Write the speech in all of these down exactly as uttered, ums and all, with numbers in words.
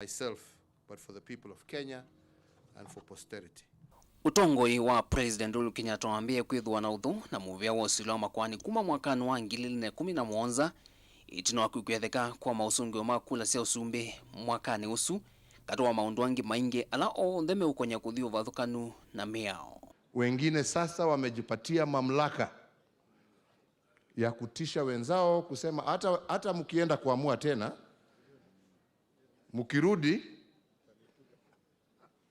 myself, but for the people of Kenya and for posterity. Ũtongoi wa President Uhuru Kenyatta wambĩĩe kwĩthĩwa na ũthũ na mũvĩa wa ũsilũ wa makoani kuma mwakanĩ wa ngili ilĩ na ĩkũmi na mũonza, ĩtina wa kwĩkw'etheka kwa maũsũngĩo ma kula sya ũsumbĩ mwakanĩ ũsu, katĩ wa maũndũ angĩ maingĩ ala onthe meũkony'a kũthi ũvathũkanu na mĩao. Wengine sasa wamejipatia mamlaka ya kutisha wenzao, kusema hata, hata mkienda kuamua tena, mkirudi,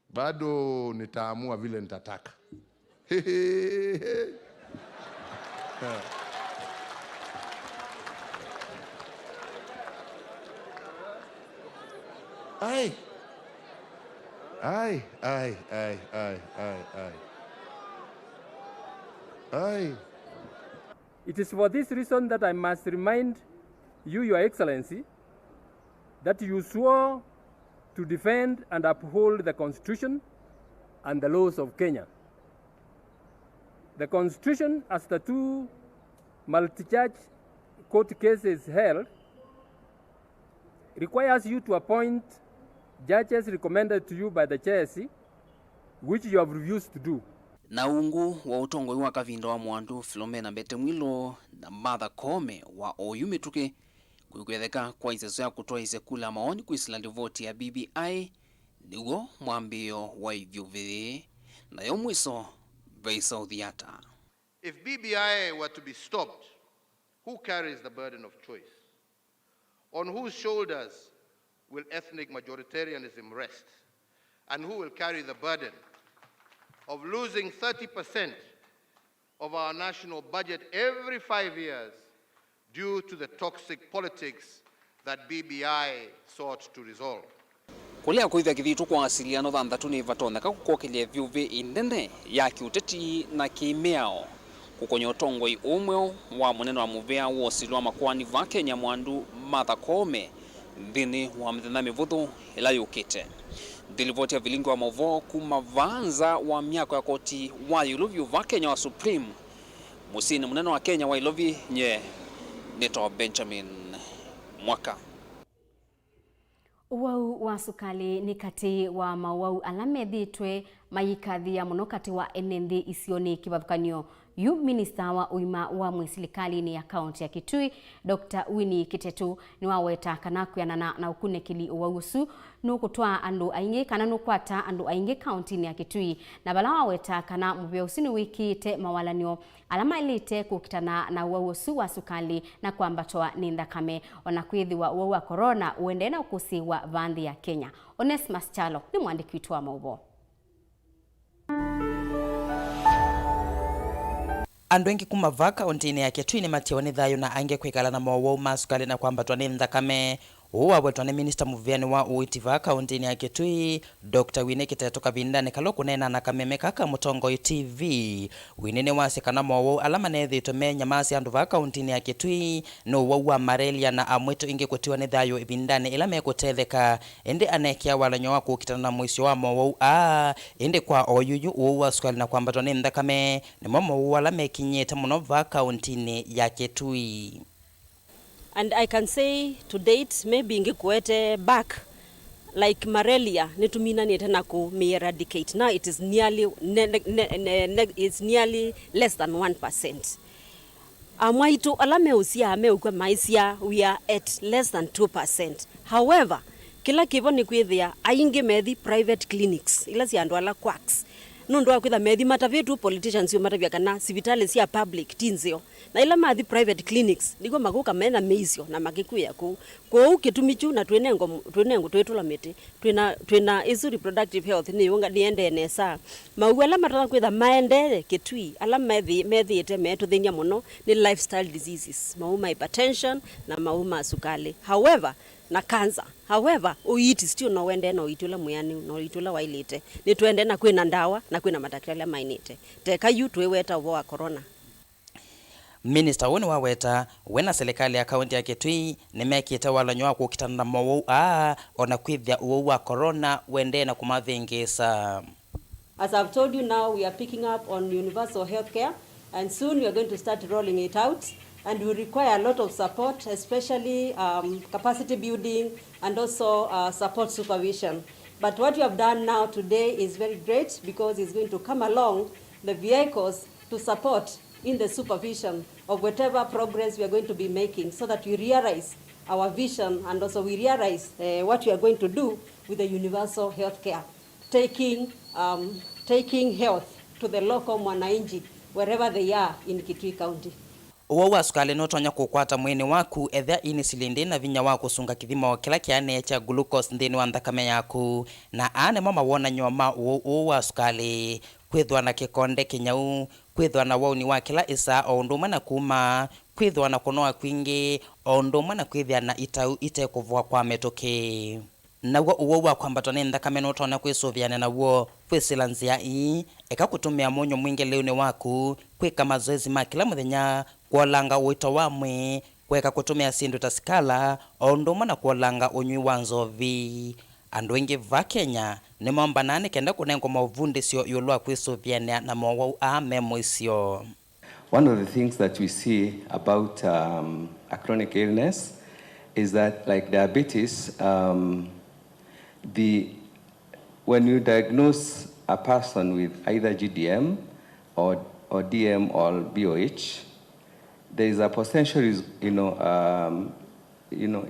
bado nitaamua vile nitataka. Ai. Ai, ai, ai, ai, ai, ai. Ai. It is for this reason that I must remind you, Your Excellency, that you swore to defend and uphold the Constitution and the laws of Kenya. The Constitution, as the two multi-judge court cases held, requires you to appoint judges recommended to you by the J S C, which you have refused to do. Na ungu wa ũtongoi wa kavinda wa Mwandu, Philomena Mbete Mwilu na Martha Koome wa oyu mĩtũkĩ, kwĩkwetheka kwa iseso ya kũtwaĩĩsya kula maoni kwĩsĩla livoti ya B B I nĩw'o mwambĩĩo wa ithyũvĩ yĩĩ, nayo mwĩso vaisa ũthi ata. If B B I were to be stopped, who carries the burden of choice? On whose shoulders will ethnic majoritarianism rest? And who will carry the burden of losing thirty percent of our national budget every five years due to the toxic politics that B B I sought to resolve? Kũlea kũĩthya kĩthitũ kwa asiliano thanthatũ nĩvatonyeka kũkokĩlya ĩvyũvĩ ĩnene ya kĩũteti na kĩ-mĩao, kũkony'a ũtongoi ũũ mweũ wa mũnene wa mũvĩa wa ũsilũ wa makoani vaa Kenya Mwandu Martha Koome nthĩnĩ wa mĩthenya mĩvũthũ ĩla yũkĩte. Nthĩ livoti ya vilingi wa maũvoo kuma vaa nza wa myako ya koti wa ĩũlũ vyũ vaa Kenya wa Supreme, mũsyĩnĩ mũnene wa Kenya wa Ilovi, nye nĩtawa Benjamin Mwaka. Ũwau wa sukalĩ nĩ katĩ wa maũwau ala methĩĩtwe mayĩkathĩĩa mũno katĩ wa ene nthĩ isionĩ kĩvathũkany'o. Yu minista wa ũima wa mwĩĩ silikalĩnĩ ya kaũntĩ ya Kitui, Doctor Winnie Kitetu, nĩwaweta kana kwĩanana na ũkunĩkĩli ũwau ũsu nũkũtwaa andũ aingĩ kana nũkwata andũ aingĩ kaũntĩnĩ ya Kitui, na vala waweta kana mũvĩa ũsu nĩwĩkĩĩte mawalany'o ala maĩlĩte kũkitana na ũwau ũsu wa sukalĩ na kwambatwa nĩ nthakame, o na kwĩthĩwa ũwau wa corona ũendee na ũkũsĩĩwa vaa nthĩ ya Kenya. Onesmus Kyalo nĩ mũandĩki witũ wa maũvoo. Andũ aingĩ kuma vaa kaũntĩnĩ ya Kitui nĩmatiawa nĩ thayũ na angĩ kwĩkala na mowau ma sukalĩ na kwambatwa nĩ nthakame. Ũu wawetwa nĩ minista mũvĩanĩ wa ũiiti vaa kaũntĩnĩ ya Kitui, Doctor Winnie Kitetu kavindanĩ kala ũkũneena na kameme ka ka Mũtongoi T V. Winnie nĩwasya kana mowau ala maneethĩĩtwe menyamasya andũ vaa kaũntĩnĩ ya Kitui nĩ ũwau wa malaria na amwĩtũ ĩngĩ kũtiwa nĩ thayũ ĩvindanĩ ĩla mekũtetheka. Ĩndĩ anekĩa walany'o wa kũkitana na mũisyo wa mowau aa, ĩndĩ kwa oyuyu ũwau wa sukalĩ na kwambatwa nĩ nthakame nĩmo mowau ala mekinyĩte mũno vaa kaũntĩnĩ ya Kitui. And I can say to date, maybe ngĩkũete back, like malaria nĩtũminanĩte na kũmĩ eradicate. Now it is nearly ne, ne, ne, ne, ne, it's nearly less than one percent. Amwaitũ ala meũsyaa meũkw'a maisyaa, we are at less than two percent. However, kĩla kĩvo nĩ kwĩthĩa aingĩ methi private clinics, ila sya andũ ala quacks, nũndũ wa kwĩtha methi matavĩtwo, politicians ũmatavya kana sivitalĩ sya public ti nzeo. Na ĩla mathi private clinics, nĩkw'o makũka mena mĩisyo na makĩkw'ĩa kũu. Kwoou kĩtumi kyu na twĩnengo, twĩnengo twĩtũla mĩtĩ, twĩna, twĩna ĩsu reproductive health nĩyũnga, nĩendee nesa. Mawau ala matonya kwĩtha maendee Kitui, ala methi-, methĩĩte meetũthĩny'a mũno nĩ lifestyle diseases, mawau ma hypertension na mawau ma sukalĩ. However, na cancer. However, ũiiti still no ũendee na ũiiti ũla mwĩanĩu, na ũiiti ũla waĩlĩte. Nĩtũendee na kwĩna ndawa, na kwĩna matakĩtalĩ ala mainĩte. Teka yu twĩweta ũvoo wa corona. Minista ũũ nĩwaweta we na silikalĩ ya kaũntĩ ya Kitui nĩmekĩte walany'o wa kũkitana na mowau aa, o na kwĩthĩa ũwau wa corona ũendee na kũmavĩngĩĩsa. As I've told you now, we are picking up on universal healthcare, and soon we are going to start rolling it out. And we require a lot of support, especially um, capacity building and also uh, support supervision. But what you have done now today is very great because it's going to come along the vehicles to support in the supervision of whatever progress we are going to be making so that we realize our vision and also we realize uh, what we are going to do with the universal health care, taking, um, taking health to the local mwananchi wherever they are in Kitui County. Ũwau wa sukalĩ nũtonya kũkwata mwĩĩnĩ waku ethĩa ĩnĩsili ndĩ na vinya wa kũsunga kĩthimo kĩla kĩanĩe kya glucose nthĩnĩ wa nthakame yaku. Na aa nĩmo mawonany'o ma ũwau ũũ wa sukalĩ: kwĩthĩwa na kĩkonde kĩnyau, kwĩthĩwa na wauni wa kĩla ĩsaa o ũndũ ũmwe na kuma, kwĩthĩwa na kũnoa kwingĩ, o ũndũ ũmwe na kwĩthĩa na itau ite kũvoa kwa mĩtũkĩ. Naw'o ũwau wa kwambatwa nĩ nthakame nũtonya kwĩsũvĩana naw'o. Kwĩsĩla nzĩa ii: eka kũtũmĩa mũnyũ mwingĩ lĩunĩ waku, kwĩka mazoezi ma kĩla mũthenya, kũolanga ũito wa mwĩĩ, kũeka kũtũmĩa syĩndũ ta sikala, o ũndũ ũmwe na kũolanga ũnyw'i wa nzovi. Andũ aingĩ vaa Kenya nĩmombanaa nĩ kenda kũnengwa maũvundĩsyo ĩũlũ wa kwĩsũvĩanĩa na mowau aa me mũisyo. One of the things that we see about um, a chronic illness is that, like diabetes, um, the when you diagnose a person with either G D M or, or D M or B O H, there is a potential, you know, um, you know,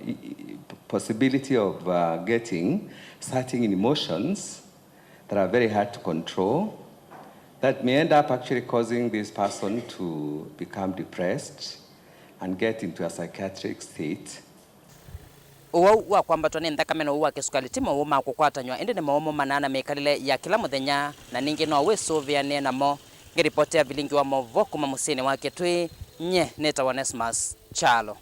possibility of uh, getting certain emotions that are very hard to control, that may end up actually causing this person to become depressed and get into a psychiatric state. Ũwau wa kwambatwa nĩ nthakame na ũwau wa kĩsukalĩ ti mowau ma kũkwatanywa, ĩndĩ nĩ mowau maumanaa na mĩkalĩle ya kĩla mũthenya, na ningĩ no wĩsũvĩanĩe namo. Ngĩripotea vilingi wa maũvoo kuma mũsyĩnĩ wa Kitui, nyie nĩtawa Onesmus Kyalo.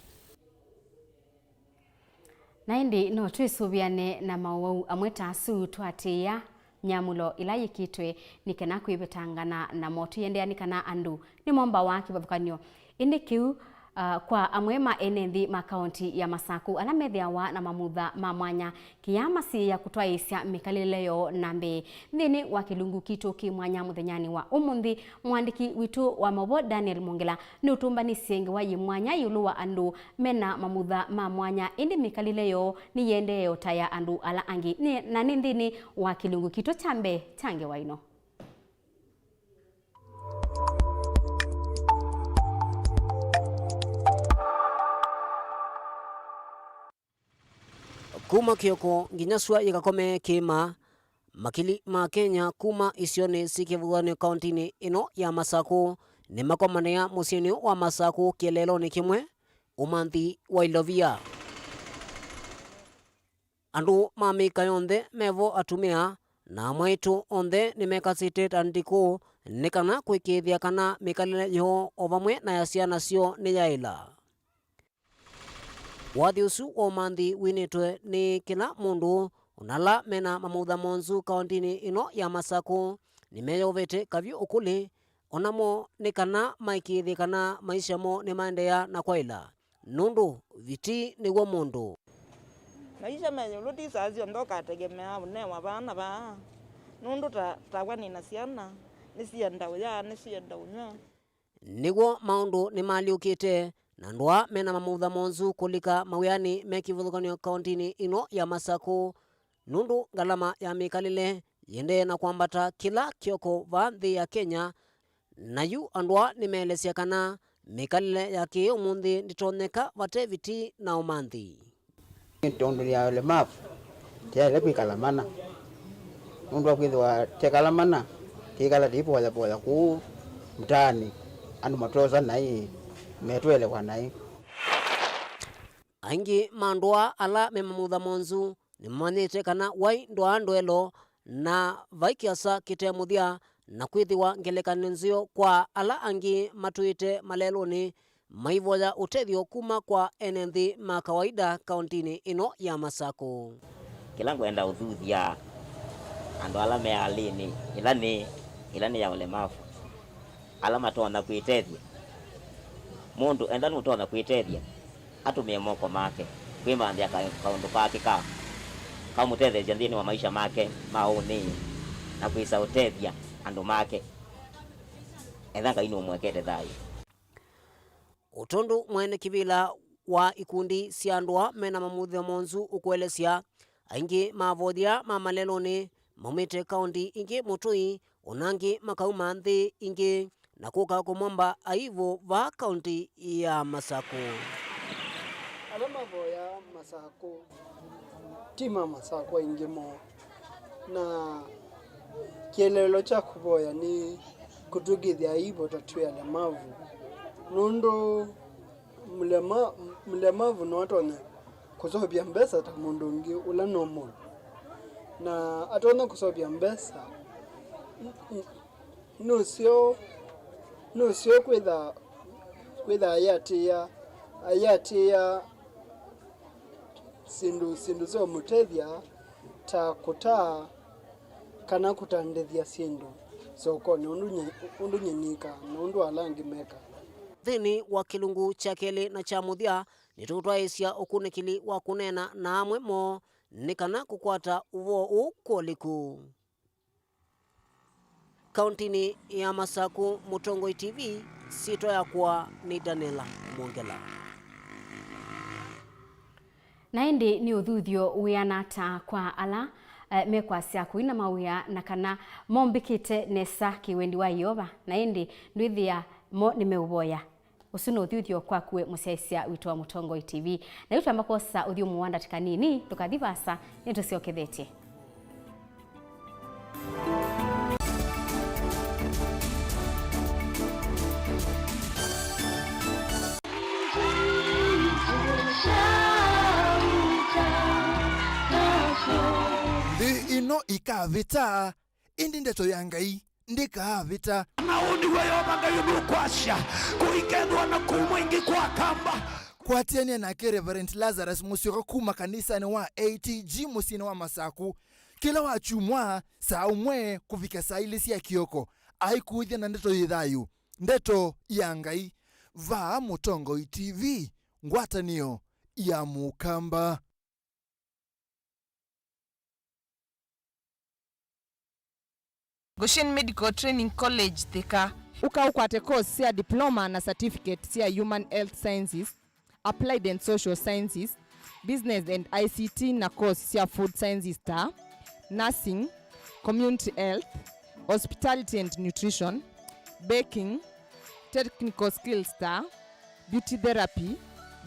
Na ĩndĩ no twĩsũvĩane na maũwau amwe ta asu twaatĩĩa myamũlo ĩla yĩkĩtwe nĩ kana kwĩvetangana namo. Twĩendeea nĩ kana andũ nĩmombawa kĩvathũkany'o. Ĩndĩ kĩu, ah, kwa amwe ma ene nthĩ ma kaũnti ya Masakũ ala methĩawa na mamutha ma mwanya, kĩyaa masiĩĩa kũtwaĩĩsya mĩkalĩle yoo na mbee. Nthĩnĩ wa kĩlungu kitũ kĩ mwanya mũthenyanĩ wa ũmũnthĩ, mũandĩki witũ wa maũvoo Daniel Mongela nĩũtũmbanĩsye ngewa yĩ mwanya ĩũlũ wa andũ mena mamutha ma mwanya, ĩndĩ mĩkalĩle yoo nĩyĩendee o ta ya andũ ala angĩ. Nĩ, na nĩ nthĩnĩ wa kĩlungu kitũ kya mbee kya ngewa ĩno. Kuma kĩoko nginya sua yĩkakome kĩĩma, makili ma Kenya kuma isionĩ syĩ kĩvathũkany'o kaũntinĩ ĩno ya Masakũ nĩmakomanĩa mũsyĩnĩ wa Masakũ kĩeleelonĩ kĩmwe, ũmanthi wa ilovia. Andũ ma mĩka yonthe mevo, atumĩa na amwaitũ, onthe nĩmekasĩte ta ndikũ nĩ kana kũĩkĩĩthya kana mĩkalĩle yoo o vamwe na ya syana syoo nĩyaĩla. Wathi ũsu wa ũmanthi winĩtwe nĩ kĩla mũndũ, o na ala mena mamutha monzu kaũntinĩ ĩno ya Masakũ nĩmeyovete kavyũ ũkũlĩ, o namo nĩ kana maĩkĩĩthye kana maisha moo nĩmaendeea na kwaĩla, nũndũ viti nĩw'o mũndũ. Maisha me ĩũlũ ti saa syonthe ũkategemea ũnewa vaa na vaa, nũndũ ta, takwa nĩ na syana, nĩsienda ũya, nĩsienda ũnyw'a. Nĩw'o maũndũ nĩmalyũkĩte, na andũ aa mena mamutha monzu kũlika mawĩanĩ me kĩvathũkany'o kaũntinĩ ĩno ya Masakũ, nũndũ ngalama ya mĩkalĩle yĩendee na kwambata kĩla kĩoko vaa nthĩ ya Kenya. Na yu andũ aa nĩmeelesya kana mĩkalĩle ya kĩ-ũmũnthĩ ndĩtonyeka vate viti na ũmanthi. Nĩ tondũ nĩ ya ũlemavu, tyaĩle kwĩkala mana. Nũndũ wa kwĩthĩwa tekala mana, kĩkala tĩivoyavoya kũu mtaanĩ, andũ matwosa naĩ, metũelewa naĩ. Aingĩ ma andũ aa ala me mamutha monzu nĩmamanyĩte kana wai ndwaa ndwelo, na vai kĩasa kĩte mũthya, na kwĩthĩwa ngelekany'o nzeo kwa ala angĩ matũĩte malelũnĩ maivoya ũtethyo kuma kwa ene nthĩ ma kawaida kaũntinĩ ĩno ya Masakũ. Kĩla ngwenda ũthuthya andũ ala me halĩnĩ ĩla nĩ, ĩla nĩ ya ũlemavu, ala matonya kwĩtethya. Mũndũ enda nũtonya kwĩtethya, atũmĩe moko make kwĩmanthĩa ka-, kaũndũ kake ka, kamũtetheesya nthĩnĩ wa maisha make ma ũnĩĩ, na kwĩsa ũtethya andũ make. Etha Ngai nũmũekete thayũ. O tondũ mwene kĩvĩla wa ikundi sya andũ aa mena mamutho monzu ũkũelesya, aingĩ ma avothya ma malelũnĩ maumĩte kaũnti ingĩ mũtũi, o na angĩ makauma nthĩ ingĩ na kũka kũmomba Aivu vaa kaũnti ya Masakũ. Ala mavoyaa Masakũ ti ma Masakũ aingĩ moo, na kĩeleelo kya kũvoya nĩ kũtw'ĩkĩthya Aivu ta twĩ alemavu, nũndũ mũlema-, mũlemavu no atonya kũseũvya mbesa ta mũndũ ũngĩ ũla normal, na atonya kũseũvya mbesa nũseo, nũseo kwĩtha, kwĩtha ayatĩĩa, ayatĩĩa syĩndũ, syĩndũ sya ũmũtethya ta kũtaa kana kũtandĩthya syĩndũ sokonĩ, ũndũ nye, ũndũ nye nĩkaa na ũndũ ala angĩ mekaa. Nthĩnĩ wa kĩlungu kya kelĩ na kya mũthya, nĩtũũtwaĩĩsya ũkunĩkĩli wa kũneena na amwe moo nĩ kana kũkwata ũvoo ũũ kwolĩku. Kaũntinĩ ya Masakũ, Mũtongoi T V, syĩtwa yakwa nĩ Daniela Mwongela. Na ĩndĩ nĩ ũthuthyo wĩana ata kwa ala, eh, mekwasya kũina mawĩa na kana mombĩkĩte nesa kĩwendi wa Yeova, na ĩndĩ ndwĩthĩa mo nĩmeũvoya? Ũsu nĩ ũthuthyo kwaku we mũsyaĩĩsya witũ wa Mũtongoi T V. Na yu twamba kwosa ũthyũmũũ wa ndatĩka nini, ndũkathi vaasa, nĩtũsyokethetye. Nthĩ ĩno ĩkavĩta, ĩndĩ ndeto ya Ngai ndĩkaavĩta. Na ũũ nĩw'o Yeova Ngai ũnũkwasya, kũikethĩwa na kũumwa ĩngĩ kwa kamba. Kwatĩanĩa nake Reverend Lazarus Mũsyoka kuma kanisanĩ wa A T G mũsyĩnĩ wa Masakũ kĩla wa kyumwa saa ũmwe kũvika saa ilĩ sya kĩoko, aikũĩthya na ndeto yĩ thayũ, ndeto ya Ngai, vaa Mũtongoi T V, ngwatanĩo ya Mũkamba. Goshen Medical Training College, Thika. Ũka ũkwate course sya diploma na certificate sya Human Health Sciences, Applied and Social Sciences, Business and I C T na course sya Food Sciences ta nursing, community health, hospitality and nutrition, baking, technical skills ta beauty therapy,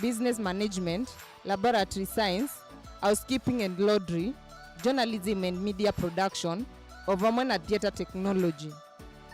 business management, laboratory science, housekeeping and laundry, journalism and media production, o vamwe na theatre technology.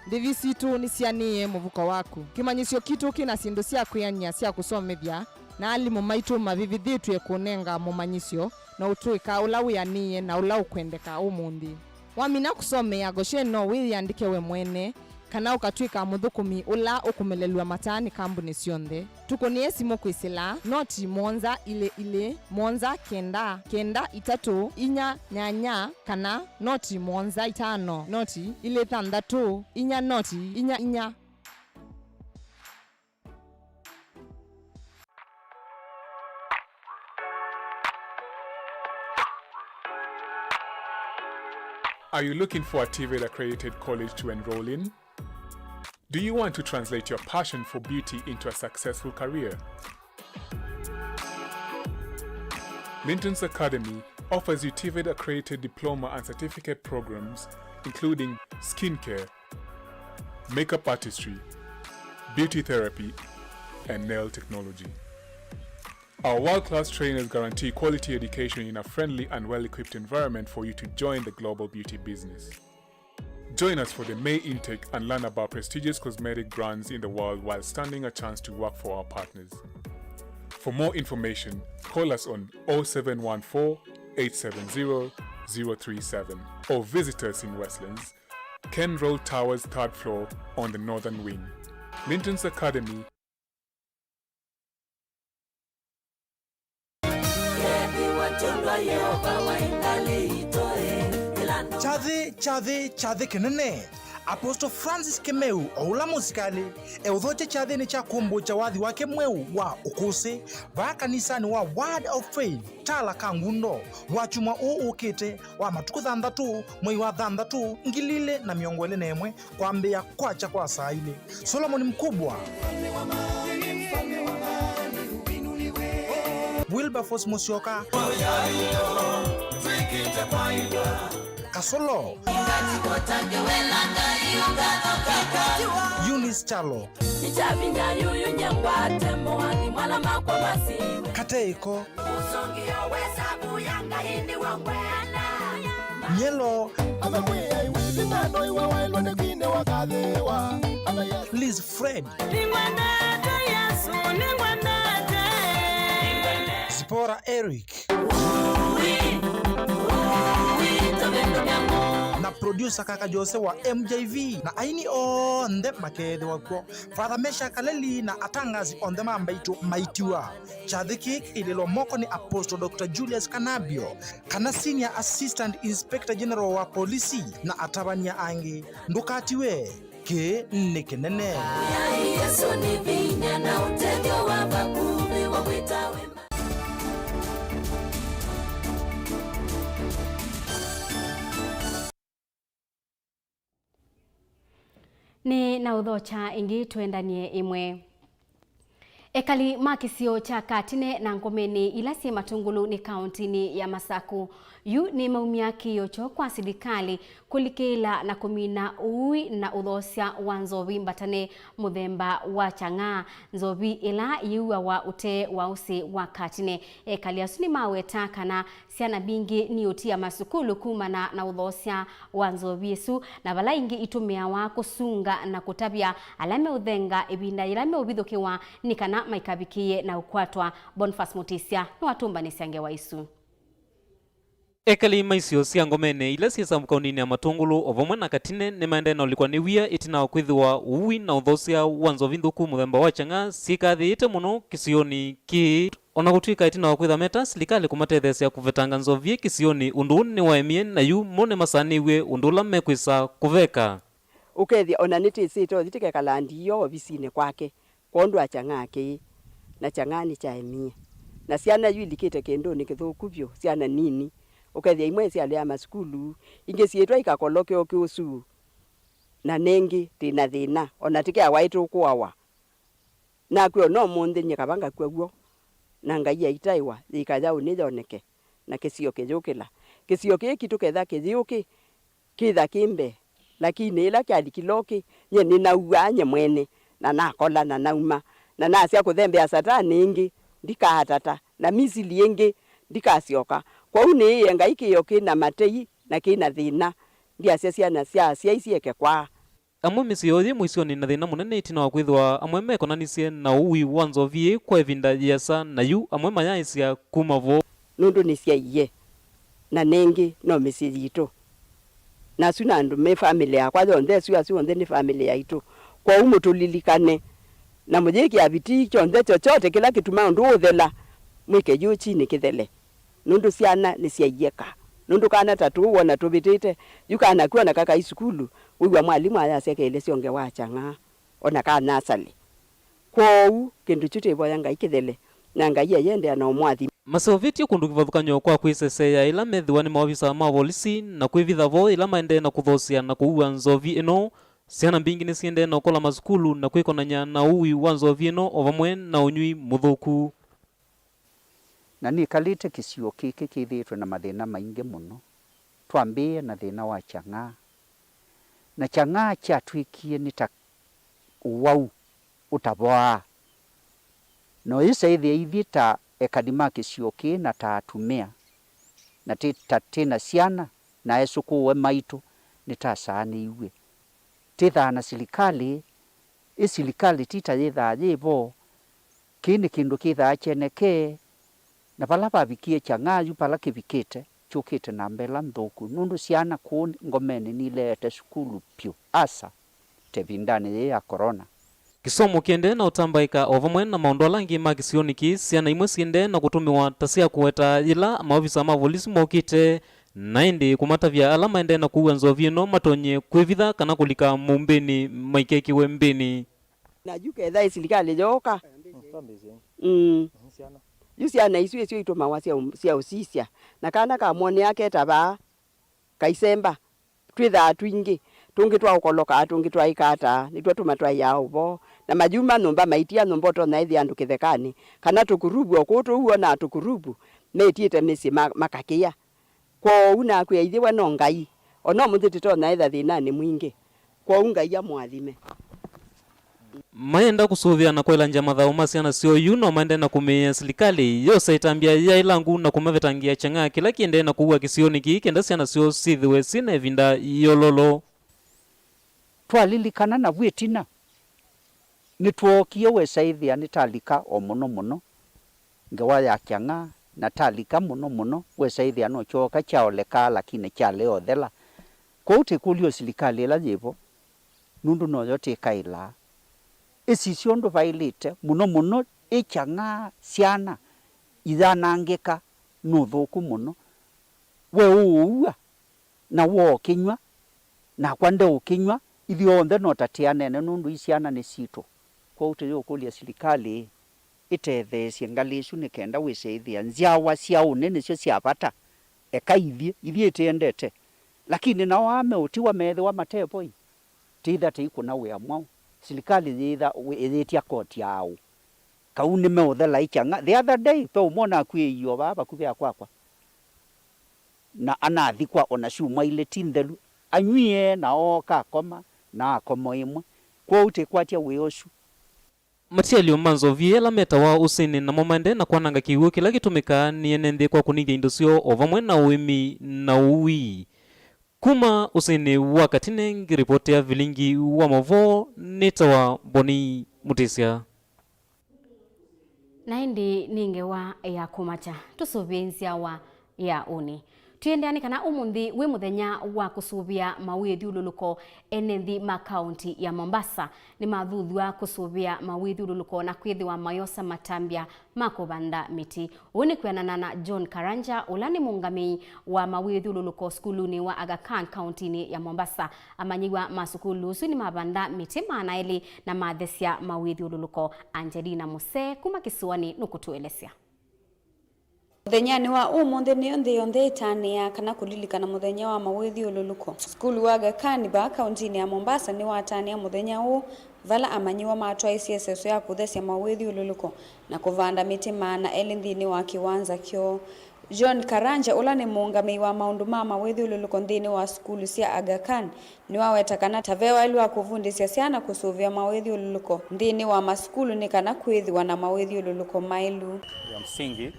Ndĩvi sitũ nĩsianĩĩe mũvuko waku. Kĩmanyĩsyo kitũ kĩ na syĩndũ sya kwĩanĩa sya kũsomethya, na alimũ maitũ mavĩvĩthĩtw'e kũnenga mũmanyĩsyo na ũtũĩka ũla wĩanĩĩe na ũla ũkwendeka ũmũnthĩ. Wamina kũsomea Goshen, no wĩyĩandĩke we mwene kana ũkatw'ĩka mũthũkũmi ũla ũkũmelelw'a mataa nĩ kambunĩ syonthe. Tũkũnĩe simũ kwĩsĩla noti mũonza ilĩ ilĩ mũonza kenda kenda itatũ inya nyanya kana noti mũonza itano noti ilĩ thanthatũ inya noti inya inya. Are you looking for a TVET accredited college to enroll in? Do you want to translate your passion for beauty into a successful career? Linton's Academy offers you TVET accredited diploma and certificate programs, including skincare, makeup artistry, beauty therapy, and nail technology. Our world-class trainers guarantee quality education in a friendly and well-equipped environment for you to join the global beauty business. Join us for the May intake and learn about prestigious cosmetic brands in the world while standing a chance to work for our partners. For more information, call us on oh seven one four, eight seven zero, zero three seven or visit us in Westlands, Ken Road Towers, third floor, on the northern wing. Linton's Academy. Kyathĩ, kyathĩ, kyathĩ kĩnene. Apostle Francis Kĩmeu, o ũla mũsikalĩ, eũthokya kyathĩnĩ kya kũmbũkya wathi wake mweũ wa ũkũsĩ vaa kanisanĩ wa Word of Faith, Tala Kangundo, wakyumwa ũũ ũkĩte wa matukũ thanthatũ, mwei wa thanthatũ, ngili ilĩ na mĩongo ĩlĩ na ĩmwe, kwambĩĩa kwakya kwa saa ilĩ. Solomoni Mkubwa. Wilberforce Musyoka, Kasolo, Eunice Kyalo, Kateiko, Nyelo, Liz Fred, Zipporah Eric, na producer Kaka Jose wa M J V, na aini onthe makeethĩwa kw'o. Father Meshack Kaleli na atangasi onthe ma mbaitũ maitiwa. Kyathĩ kĩĩ kĩilĩlwa moko nĩ Apostle Doctor Julius Kanabio, kana Senior Assistant Inspector General wa polisi, na atavany'a angĩ. Ndũkatiwe, kĩĩ nĩ kĩnene. Yai Yesũ nĩ vinya na ũtethyo wa vakuvĩ wa kwĩta wema. Nĩ na ũthokya ĩngĩ, twendanie ĩmwe. Ekali ma kĩsio kya Katine na ngomenĩ ila syĩ Matũngũlũ nĩ kaũntĩnĩ ya Masaku yu nĩmaumya kĩĩo kyoo kwa silikalĩ kũlikĩĩla na kũmina ũui na ũthoosya wa nzovi mbatane mũthemba wa Chang'aa, nzovi ĩla yĩuawa ũtee wa ũsĩ wa Katine. Ekali asu nĩmaweta kana syana mbingĩ niũtia masukulu kumana na ũthoosya wa nzovi ĩsu, na vala ingĩ itũmĩawa kũsunga na kũtavya ala meũthenga ĩvinda yĩla meũvithũkĩwa nĩ kana maikavikĩĩe na ũkwatwa. Boniface Mutisya nĩwatũmbanĩsya ngewa isu. Ekali ma isio sya ngomenĩ ila syĩ sub-kaũntĩnĩ ya Matũngũlũ o vamwe na Katine nĩmaendee na ũlikwa nĩ wia ĩtina wa kwĩthĩwa ũui na ũthoosya wa nzovi nthũku mũthemba wa Chang'aa syĩkathĩĩte mũno kĩsionĩ kĩĩ. O na kũtw'ĩka ĩtina wa kwĩtha meta silikalĩ kũmatetheesya kũvetanga nzovi ĩ kĩsionĩ, ũndũ ũũ nĩwaemie, na yu mo nĩmasanĩw'e ũndũ ũla mekwĩsa kũveka. Ũkethĩa o na nĩtĩsĩte ũthi tĩkekala ndiyo ovisinĩ kwake kwondũ wa Chang'aa kĩĩ, na Chang'aa nĩkyaemie. Na syana yu ilikĩte kĩndũnĩ kĩthũku vyũ, syana nini. Ũkethĩa imwe isyalea masukulu, ingĩ syĩtwa ikakoloke ũkĩ ũsu, na nengĩ tĩ na thĩna, o na tĩkeawa ĩtũkũawa. Nakw'a o na ũmũnthĩ nyie kava ngakw'a w'o, na Ngai aitaĩwa yĩka yaũ nĩyoneke, na kĩsio kĩyũkĩla. Kĩsio kĩĩ kitũ ketha kĩyĩũkĩ, kĩtha kĩ mbee, lakini ĩla kyalikile ũkĩ, nyie nĩnauaa nyie mwene, na nakola, na nauma, na nasya kũthembea Satani ĩngĩ, ndikaatata, na Misili ĩngĩ, ndikasyoka. Kwoou nĩĩe Ngai kĩĩo kĩ na matei na kĩ na thĩna. Ndyasya syana sya asyai syĩke kwaa. Amwe mĩsyĩ yoo yĩ mũisyonĩ na thĩna mũnene ĩtina wa kwĩthĩwa amwe mekonanisye na ũui wa nzovi ĩĩ kwa ĩvinda yĩasa, na yu amwe mayaaĩsya kuma vo. Nũndũ nĩsyaie, na nengĩ no mĩsyĩ yitũ. Na asu na andũ me famĩlĩ yakwa yonthe, asu, asu onthe nĩ famĩlĩ yaitũ. Kwoou mũtũlilikane, na mũyĩkĩa vitii kyonthe chochote kĩla kĩtumaa ũndũ ũũ ũthela, mwĩke yu chini kĩthele. Nũndũ syana nĩsyaie ka. Nũndũ kana ta tũũ wona tũvĩtĩte, yu kana kw'o na kakai sukulu, wĩw'a mwalimũ ayasya kelĩsyo ngewa Chang'aa, o na ka nasalĩ. Kwoou kĩndũ kyu twĩvoya Ngai kĩthele, na Ngai ayĩendeea na ũmwathima. Maseũvĩtye kũndũ kĩvathũkany'o kwa kwĩseseea ĩla methĩwa nĩ maovisa ma volisi na kwĩvitha vo ĩla maendee na kũthoosya na kũua nzovi ĩno. Syana mbingĩ nĩsiendee na ũkola masukulu na kwĩkonany'a na ũui wa nzovi ĩno o vamwe na ũnyw'i mũthũku. Na nĩkalĩte kĩsio kĩkĩ kĩthĩĩtwe na mathĩna maingĩ mũno. Twambĩĩe na thĩna wa Chang'aa. Na Chang'aa kyatw'ĩkie nĩ ta ũwau ũtavoaa. Na ũyĩsa ĩthĩa ithyĩ ta ekali ma kĩsio kĩĩ na ta atumĩa, na tĩ, ta, twĩ na syana na esũkũũe maitũ, nĩtasaanĩiw'e. Twĩthaa na silikalĩ, ĩ silikalĩ ti ta yĩthaa yĩ vo. Kĩĩ nĩ kĩndũ kĩthaa kyenekee, na vala vavikie Chang'aa yu vala kĩvikĩte, kyũkĩte namba ĩla nthũku, nũndũ syana kũũ ngomenĩ nileete sukulu vyũ. Asa, ta ĩvindanĩ yĩĩ ya korona. Kĩsomo kĩendee na ũtambaĩka o vamwe na maũndũ ala angĩ ma kĩsionĩ kĩĩ, syana imwe siendee na kũtũmĩwa ta sya kũweta yĩla maovisa ma volisi mokĩte, na ĩndĩ kũmatavya ala maendee na kũua nzovi ĩno matonye kwĩvitha kana kũlika mũmbĩnĩ maikekĩwe mbĩnĩ. Na yu ketha ĩ silikalĩ yooka. Mm. Yu syana isu ĩsyo itũmawa sya ũ-, sya ũsisya. Na kana kamwonea keta vaa, kaisemba, twĩthaa twingĩ. Tũngĩ twaũkolokaa, tũngĩ twaĩka ata, nĩtw'o tũmatwaĩaa ũvoo. Na mayuma nyũmba, maitia nyũmba, ũtonya ĩthĩa andũ kĩthekanĩ, kana tũkuruvu o kũu tũu wonaa tũkuruvu, metiĩte mĩsyĩ ma-, makakĩa. Kwoou nakwĩa, ithyĩ we no Ngai, o na ũmũnthĩ tũtonya ĩtha thĩnanĩ mwingĩ. Kwoou Ngai amũathime. Mayenda kũsũvĩa na kwaĩlangya mathaũ ma syana syoo yu, no maendee na kũmĩĩa silikalĩ yose ĩtambya ya ĩlangu na kũmavetangĩa kyang'aa kĩla kĩendee na kũua kĩsionĩ kĩĩ, kenda syana syoo syĩthĩwe syĩ na ĩvinda yololo. Twalilikana navu ĩtina, nĩtwookie wesa ĩthĩa nĩtalika o mũno mũno ngewa ya kyang'aa, na talika mũno mũno, wesa ĩthĩa no kyooka kyaolekaa, lakini kyalea ũthela. Kwoou tĩkũlya o silikalĩ ĩla yĩ vo, nũndũ noyo tĩkaĩlaa, ĩsisye ũndũ vaĩlĩte, mũno mũno ĩ kyang'aa, syana iyanangĩka nĩ ũthũku mũno. We ũũua, na woo kĩnyw'a, nakwa ndeũkĩnyw'a, ithyonthe no ta tĩanene nũndũ i syana nĩ sitũ. Kwoou tũyũkũlya silikalĩ ĩtetheesye ngalĩ ĩsu nĩ kenda wĩse ĩthĩa nzyawa sya ũnĩ nĩsyo sya vata. Eka ithyĩ, ithyĩ ĩtĩendete. Lakini nao aa meũtiwa meethĩwa mate vo-ĩ, tĩitha tĩikũna wĩa mwaũ? Silikalĩ yĩitha ĩyĩtya koti ya aũ? Kau nĩmeũthela ĩ kyang'a. The other day, ve ũmwe ũnakuĩie o vaa vakuvĩ ya kwakwa. Na anathikwa o na syumwa ilĩ ti nthelu. Anywie na ooka akoma, na akoma ĩmwe. Kwoou tĩkwatya wĩa ũsu. Matialyo ma nzovi ĩla metawa ũsĩnĩ namo maendee na kwananga kĩw'ũ kĩla kĩtũmĩkaa nĩ ene nthĩ kwa kũnĩthya indo syoo o vamwe na ũĩmi na ũui. Kuma ũsĩnĩ wa Katine ngĩripotea vilingi wa maũvoo nĩtawa Boni Mũtĩsya. Na ĩndĩ nĩ ngewa ya kũmakya, tũsũvĩe nzyawa ya ũnĩ. Twĩendeea nĩ kana ũmũnthĩ wĩ mũthenya wa kũsũvĩa mawĩthyũlũlũko. Ene nthĩ ma kaũnti ya Mombasa nĩmathuthw'a kũsũvĩa mawĩthyũlũlũko na kwĩthĩwa mayosa matambya ma kũvanda mĩtĩ. Ũu nĩ kwĩanana na John Karanja, ũla nĩ mũũngamĩi wa mawĩthyũlũlũko sukulunĩ wa Aga Khan kaũntinĩ ya Mombasa. Amanyĩw'a ma sukulu ũsu nĩmavanda mĩtĩ maana elĩ na mathesya mawĩthyũlũlũko. Angelina Musee kuma kĩsũanĩ nũkũtũelesya. Mũthenyanĩ wa ũmũnthĩ nĩyo nthĩ yonthe ĩtanĩaa kana kũlilikana mũthenya wa mawĩthyũlũlũko. Sukulu wa Aga Khan vaa kaũntinĩ ya Mombasa nĩwatanĩa mũthenya ũũ, vala amanyĩw'a matwaĩsye ĩseso ya kũthesya mawĩthyũlũlũko na kũvanda mĩtĩ maana elĩ nthĩnĩ wa kĩwanza kyoo. John Karanja, ũla nĩ mũũngamĩi wa maũndũ ma mawĩthyũlũlũko nthĩnĩ wa sukulu sya Aga Khan, nĩwaweta kana ta ve waĩlu wa kũvundĩsya syana kũsũvĩa mawĩthyũlũlũko nthĩnĩ wa masukulu nĩ kana kwĩthĩwa na mawĩthyũlũlũko maĩlu. Ya msingi,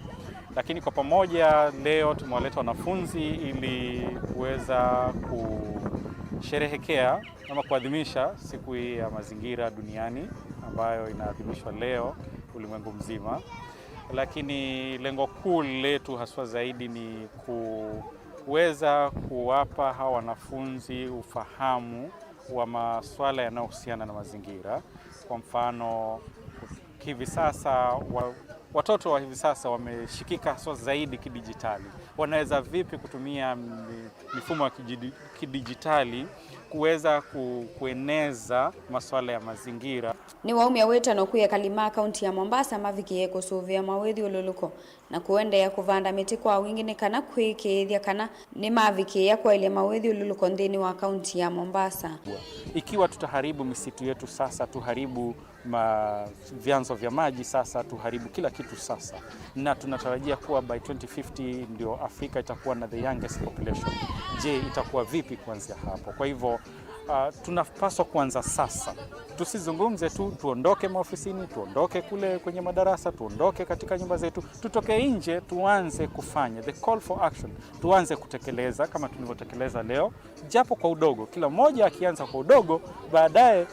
lakini kwa pamoja leo tumewaleta wanafunzi ili kuweza kusherehekea ama kuadhimisha siku hii ya mazingira duniani ambayo inaadhimishwa leo ulimwengu mzima. Lakini lengo kuu letu haswa zaidi ni kuweza kuwapa hawa wanafunzi ufahamu wa masuala yanayohusiana na mazingira. Kwa mfano, hivi sasa wa-, watoto wa hivi sasa wameshikika haswa zaidi kidijitali. Wanaweza vipi kutumia mi-, mifumo ya kijidi-, kidijitali kuweza ku-, kueneza masuala ya mazingira? Nĩwaumya wĩtano kwĩ ekali ma kaunti ya Mombasa mavikĩe kũsũvĩa mawĩthyũlũlũko na kũendeea kũvanda mĩtĩ kwa wingĩ nĩ kana kwĩĩkĩĩthya kana nĩmavikĩĩa kwaĩlya mawĩthyũlũlũko nthĩnĩ wa kaunti ya Mombasa. Ikiwa tutaharibu misitu yetu sasa, tuharibu ma-, vyanzo vya maji sasa, tuharibu kila kitu sasa, na tunatarajia kuwa by twenty fifty ndio Afrika itakuwa na the youngest population. Je, itakuwa vipi kuanzia hapo? Kwa hivyo, ah, tunapaswa kuanza sasa. Tusizungumze tu, tuondoke maofisini, tuondoke kule kwenye madarasa, tuondoke katika nyumba zetu, tutoke nje, tuanze kufanya. The call for action, tuanze kutekeleza kama tulivyotekeleza leo, japo kwa udogo, kila mmoja akianza kwa udogo, baadaye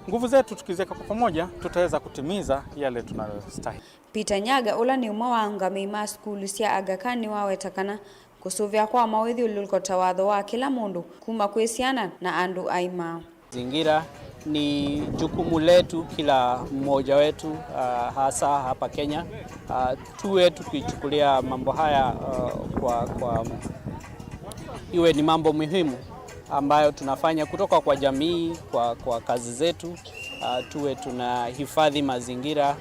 nguvu zetu tukiziweka kwa pamoja, tutaweza kutimiza yale tunayostahili. Peter Nyaga, ũla nĩ ũmwe wa aũngamĩi ma sukulu sya Aga Khan, nĩwaweta kana kũsũvĩa kwa mawĩthyũlũlũko ta watho wa kĩla mũndũ, kuma kwĩ syana na andũ aima. Mazingira ni jukumu letu kila mmoja wetu, ah, hasa hapa Kenya. Ah, tuwe tukichukulia mambo haya, ah, kwa, kwa, iwe ni mambo muhimu ambayo tunafanya kutoka kwa jamii, kwa, kwa kazi zetu. Ah, tuwe tunahifadhi mazingira,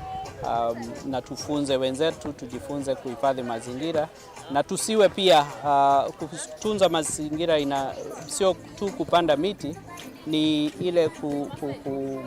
ah, na tufunze wenzetu, tujifunze kuhifadhi mazingira. Na tusiwe pia, ah, kutunza mazingira ina, sio tu kupanda miti, ni ile ku, ku, ku,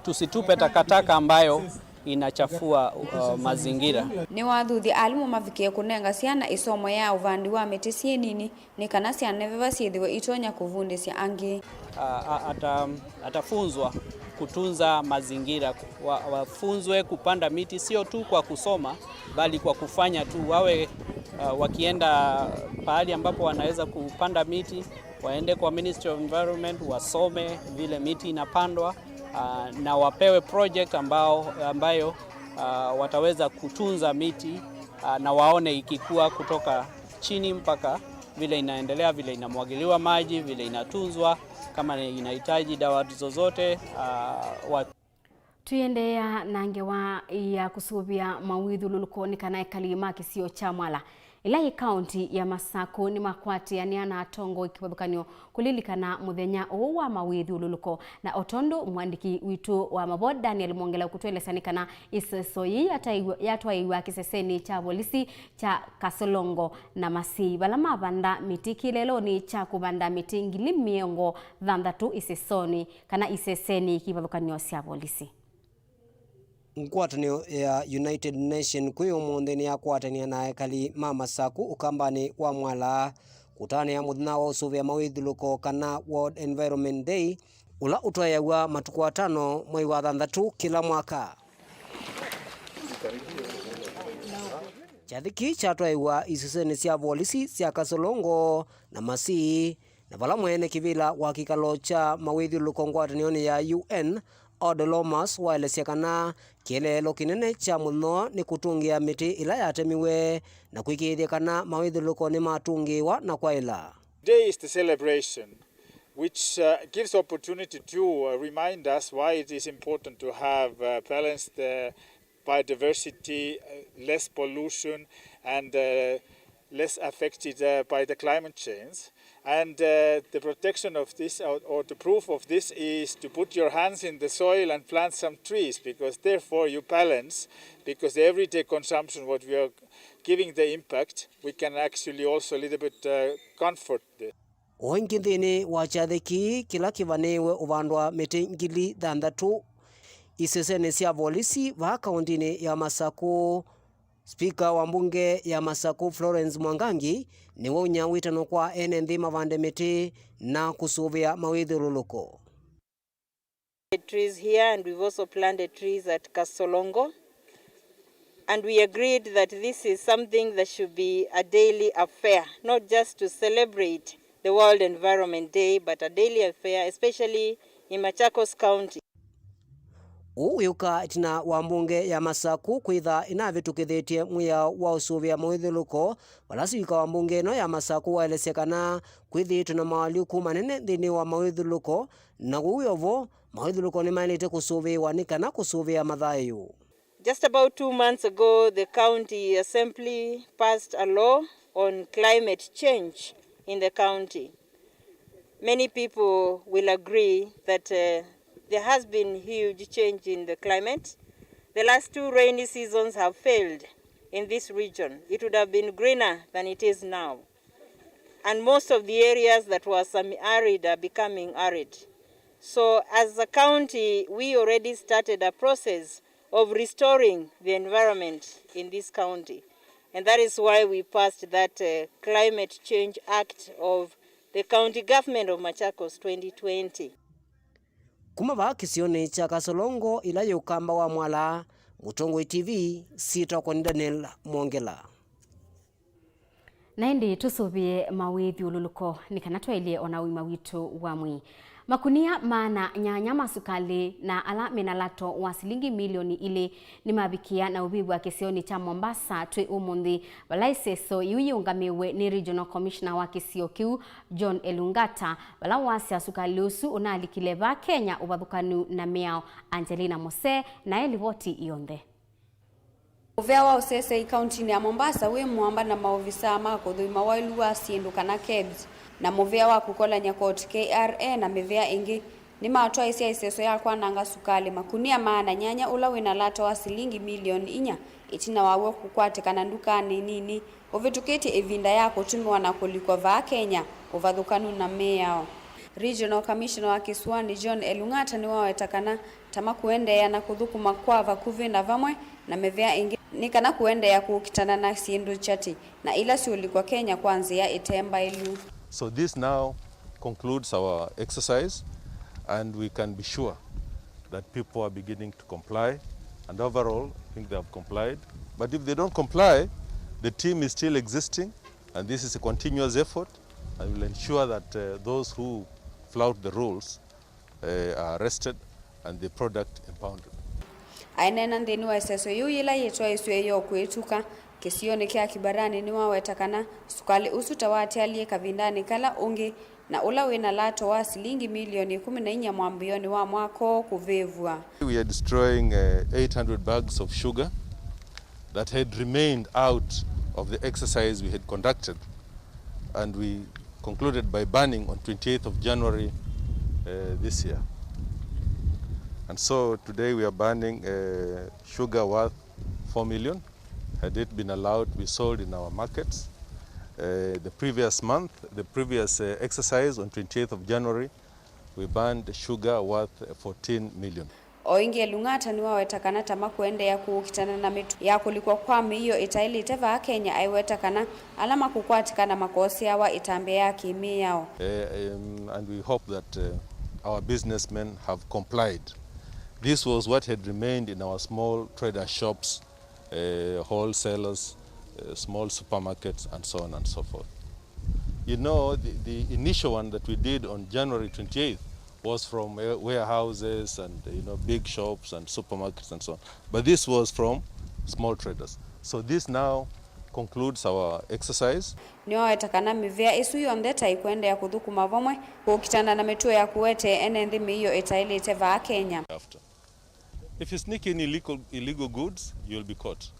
tusitupe takataka ambayo inachafua, uh, mazingira. Nĩwathuthya alimũ mavikie kũnenga syana ĩsomo ya ũvandi wa mĩtĩ syĩ nini nĩ kana syaneveva syĩthĩwe itonya kũvundĩsya angĩ. A, a, ata, atafunzwa kutunza mazingira, wa, wafunzwe kupanda miti, sio tu kwa kusoma, bali kwa kufanya tu, wawe, uh, wakienda pahali ambapo wanaweza kupanda miti, waende kwa Ministry of Environment, wasome vile miti inapandwa, uh, na wapewe project ambao, ambayo, uh, wataweza kutunza miti, uh, na waone ikikua kutoka chini mpaka vile inaendelea, vile inamwagiliwa maji, vile inatunzwa, kama inahitaji dawa zozote, uh, wa- Tũiendeea na ngewa ya kũsũvĩa mawĩthyũlũlũko nĩ kana ekali ma kĩsio kya Mwala, ĩla yĩ kaũnti ya Masakũ, nĩmakwatĩanĩa na atongoi kĩvathũkany'o kũlilikana mũthenya ũũ wa mawĩthyũlũlũko. Na o tondũ mũandĩki witũ wa mavoo Daniel Mwongela ũkũtũelesya nĩ kana ĩseso yĩĩ yataiw'a-, yatwaĩw'a kĩsesenĩ kya volisi kya Kasolongo na Masii, vala mavanda mĩtĩ kĩlelonĩ kya kũvanda mĩtĩ ngili mĩongo thanthatũ ĩsesonĩ kana isesenĩ kĩvathũkany'o sya volisi. Ngwatanĩo ya United Nation kwĩ ũmũnthĩ nĩyakwatania na ekali ma Masakũ ũkambanĩ wa Mwala kũtanĩa mũthenya wa ũsũvĩa mawĩthyũlũko kana World Environment Day, ũla ũtwaĩawa matukũ atano mwei wa thanthatũ kĩla mwaka. Kyathĩ kĩĩ kyatwaĩwa isesenĩ sya volisi sya Kasolongo na Masii, na vala mwene kĩvĩla wa kĩkalo kya mawĩthyũlũlũko ngwatanĩonĩ ya U N, Aude Lomas, waelesya kana kĩeleelo kĩnene kya mũthenya nĩ kũtũngĩa mĩtĩ ĩla yatemiwe na kũĩkĩĩthya kana mawĩthyũlũlũko nĩmatũngĩĩwa na kwaĩla. Day is the celebration, which, uh, gives opportunity to, uh, remind us why it is important to have, uh, balanced, uh, biodiversity, uh, less pollution, and, uh, less affected, uh, by the climate change. And, uh, the protection of this, or, or the proof of this, is to put your hands in the soil and plant some trees, because therefore you balance, because the everyday consumption, what we are giving the impact, we can actually also a little bit, uh, comfort the O ĩngĩ nthĩnĩ wa kyathĩ kĩĩ kĩla kĩvanĩĩwe ũvandwa mĩtĩ ngili thanthatũ isesenĩ sya volisi vaa kaũntĩnĩ ya Masakũ, spika wa mbunge ya Masakũ Florence Mwangangi nĩwaunya wĩtano kwa ene nthĩ mavande mĩtĩ na kũsũvĩa mawĩthyũlũlũko. Trees here, and we've also planted trees at Kasolongo. And we agreed that this is something that should be a daily affair, not just to celebrate the World Environment Day, but a daily affair, especially in Machakos County. Ũu wĩũka ĩtina wa mbunge ya Masakũ kwĩtha ĩnavĩtũkĩthĩtye mwĩao wa ũsũvĩa mawĩthyũlũlũko, vala spika wa mbunge ĩno ya Masakũ waelesya kana kwĩthĩĩtwe na moalyũku manene nthĩnĩ wa mawĩthyũlũlũko, na kwoou o vo, mawĩthyũlũlũko nĩmaĩlĩte kũsũvĩĩwa nĩ kana kũsũvĩa mathayũ. Just about two months ago, the county assembly passed a law on climate change in the county. Many people will agree that, uh, there has been huge change in the climate. The last two rainy seasons have failed in this region. It would have been greener than it is now. And most of the areas that were semi-arid are becoming arid. So as a county, we already started a process of restoring the environment in this county. And that is why we passed that, uh, Climate Change Act of the County Government of Machakos twenty twenty. Kuma vaa kĩsionĩ kya Kasolongo ĩla yĩ ũkamba wa Mwala, Mũtongoi T V, syĩtwa kwa nĩ Daniel Mwongela. Na ĩndĩ tũsũvĩe mawĩthyũlũlũko nĩ kana twaĩlye o na ũima witũ wa mwĩĩ. Makunia maana nyanya ma sukalĩ na ala mena lato wa silingi milioni ilĩ nĩmavikĩa na ũvĩvw'a kĩsionĩ kya Mombasa twĩ ũmũnthĩ, vala ĩseso yĩu yĩũngamĩwe nĩ Regional Commissioner wa kĩsio kĩu, John Elungata, vala wasya sukalĩ ũsu ũnalikile vaa Kenya ũvathũkanu na mĩao. Angelina Mose naĩ livoti ĩonthe. Mũvĩa wa ũsesei kauntinĩ ya Mombasa wĩ mũamba na maovisaa ma kũthũima waĩlu wa syĩndũ kana kebs, na mũvĩa wa kũkolany'a court K R A na mĩvĩa ĩngĩ Nĩmatwaĩsya ĩseso ya kwananga sukalĩ makunia maana nyanya ũla wĩna lata wa silingi milioni inya, ĩtina waw'o kũkwatĩkana ndukanĩ nini ũvĩtũkĩtye ĩvinda ya kũtũmĩwa na kũlikwa vaa Kenya, ũvathũkanu na mĩao. Regional Commissioner wa kĩsũanĩ John Elung'ata nĩwaweta kana ta makũendeea na kũthũkũma kwa vakuvĩ na vamwe na mĩvĩa ĩngĩ nĩ kana kũendeea kũkitana na syĩndũ kyatĩ na ila syũlikwa Kenya kwa nzĩa ĩte mbaĩlu. So this now concludes our exercise, and we can be sure that people are beginning to comply, and overall, I think they have complied. But if they don't comply, the team is still existing, and this is a continuous effort, and we'll ensure that, uh, those who flout the rules, uh, are arrested and the product impounded. Aineena nthĩnĩ wa ĩseso yĩu yĩla yĩtwaĩsw'e yo kwĩtuka kĩsionĩ kya Kibarani, nĩwaweta kana sukalĩ ũsu ta watialie kavindanĩ kala ũngĩ na ũla wĩ na lato wa silingi milioni ĩkũmi na inya mwambĩĩonĩ wa mwaka ũũ kũvĩvw'a. We are destroying, uh, eight hundred bags of sugar that had remained out of the exercise we had conducted, and we concluded by banning on twenty-eighth of January, uh, this year. And so today we are banning, uh, sugar worth four million. Had it been allowed to be sold in our markets, uh, the previous month, the previous, uh, exercise on twenty-eighth of January, we banned sugar worth, uh, fourteen million. O ĩngĩ, Elung'ata nĩwaweta kana ta makũendeea kũũkitana na mĩtuo ya kũlikwa kwa mĩio ĩtaĩlĩte vaa Kenya, aiweta kana ala makũkwatĩkana makoseawa ĩtambya ya kĩmĩao. Eh, um, and we hope that, uh, our businessmen have complied. This was what had remained in our small trader shops, uh, wholesalers, uh, small supermarkets, and so on and so forth. You know, the, the initial one that we did on January twenty-eighth was from, uh, warehouses and, you know, big shops and supermarkets and so on. But this was from small traders. So this now concludes our exercise. Nĩwaweta kana mĩvĩa ĩsu yonthe ta ĩkũendeea kũthũkũma vamwe kũkitana na mĩtuo ya kũete ene nthĩ mĩio ĩtaĩlĩte vaa Kenya. After. If you sneak in illegal, illegal goods, you'll be caught.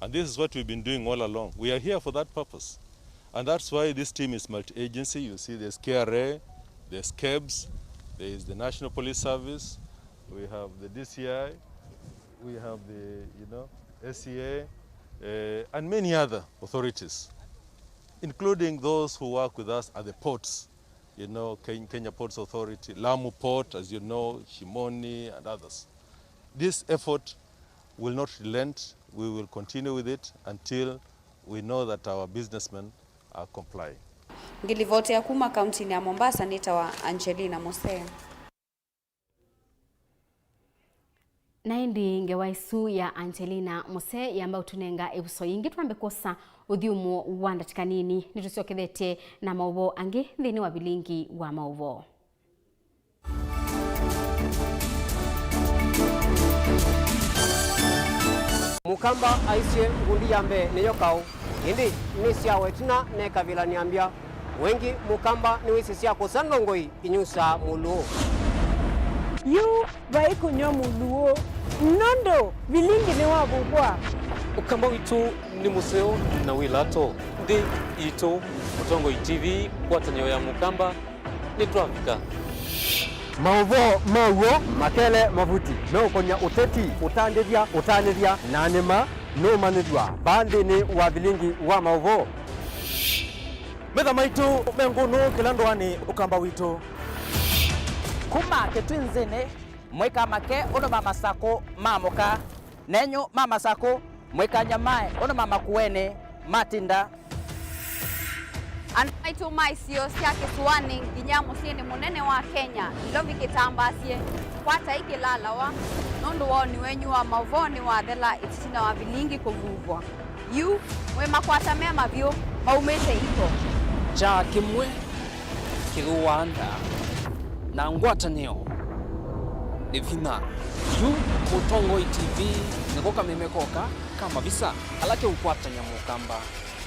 And this is what we've been doing all along. We are here for that purpose. And that's why this team is multi-agency. You see, there's K R A, there's KEBS, there is the National Police Service, we have the D C I, we have the, you know, S E A, uh, and many other authorities, including those who work with us at the ports. You know, Ken-, Kenya Ports Authority, Lamu Port, as you know, Shimoni and others. This effort will not relent. We will continue with it until we know that our businessmen are complying. Ngĩlivotĩa kuma kauntinĩ ya Mombasa, nĩtawa Angelina Mose. Na ĩndĩ ngewa ĩsu ya Angelina Mose yamba ũtũnenga ĩvuso yĩngĩ twambe kwosa ũthyũmũo wa ndatĩka nini. Nĩtũsyokethetye na maũvoo angĩ nthĩnĩ wa vilingi wa maũvoo. Mũkamba aisye, ngundi ya mbee nĩyo kaũ, ĩndĩ nĩ syawa ĩtina nekavilany'a mbya. Wengĩ mũkamba nĩwĩsĩ sya kũsa ndongoi inyusaa mũlũũ. Yu vai kũnyw'a mũlũũ, nũndũ vilingi nĩwavuvwa. Ũkamba witũ nĩ mũseo na wĩ lato. Nthĩ itũ, Mũtongoi T V, ngwatanĩo ya mũkamba, nĩtwavika. Maũvoo ma w'o makele mavuti meũkonya ũteti, ũtandĩthya, ũtanĩthya, na nĩma nũmanyĩthw'a vaa nthĩnĩ wa vilingi wa maũvoo. Metha maitũ me ngũnũ kĩla ndũanĩ ũkamba witũ. Kuma Kĩtwinzĩnĩ, mũikamake ũndũ ma Masakũ maamũka. Nenyu ma Masakũ, mũikanyamae ũndũ ma Makueni matinda. Andũ maitũ ma isio sya kĩsũanĩ nginya mũsyĩnĩ mũnene wa Kenya, Nairobi kĩtambaasye, kwatai kĩlalawa, nũndũ woni wenyu wa maũvoo nĩwathela ĩtina wa vilingi kũvuvwa. Yu, mwĩ makwata me mavyũ maumĩte iko. Kyaa kĩmwe kĩthũaa nda, na ngwatanĩo nĩ vinya. Yu Mũtongoi T V nĩko kameme koka ka mavisa ala keũkwatany'a mũkamba.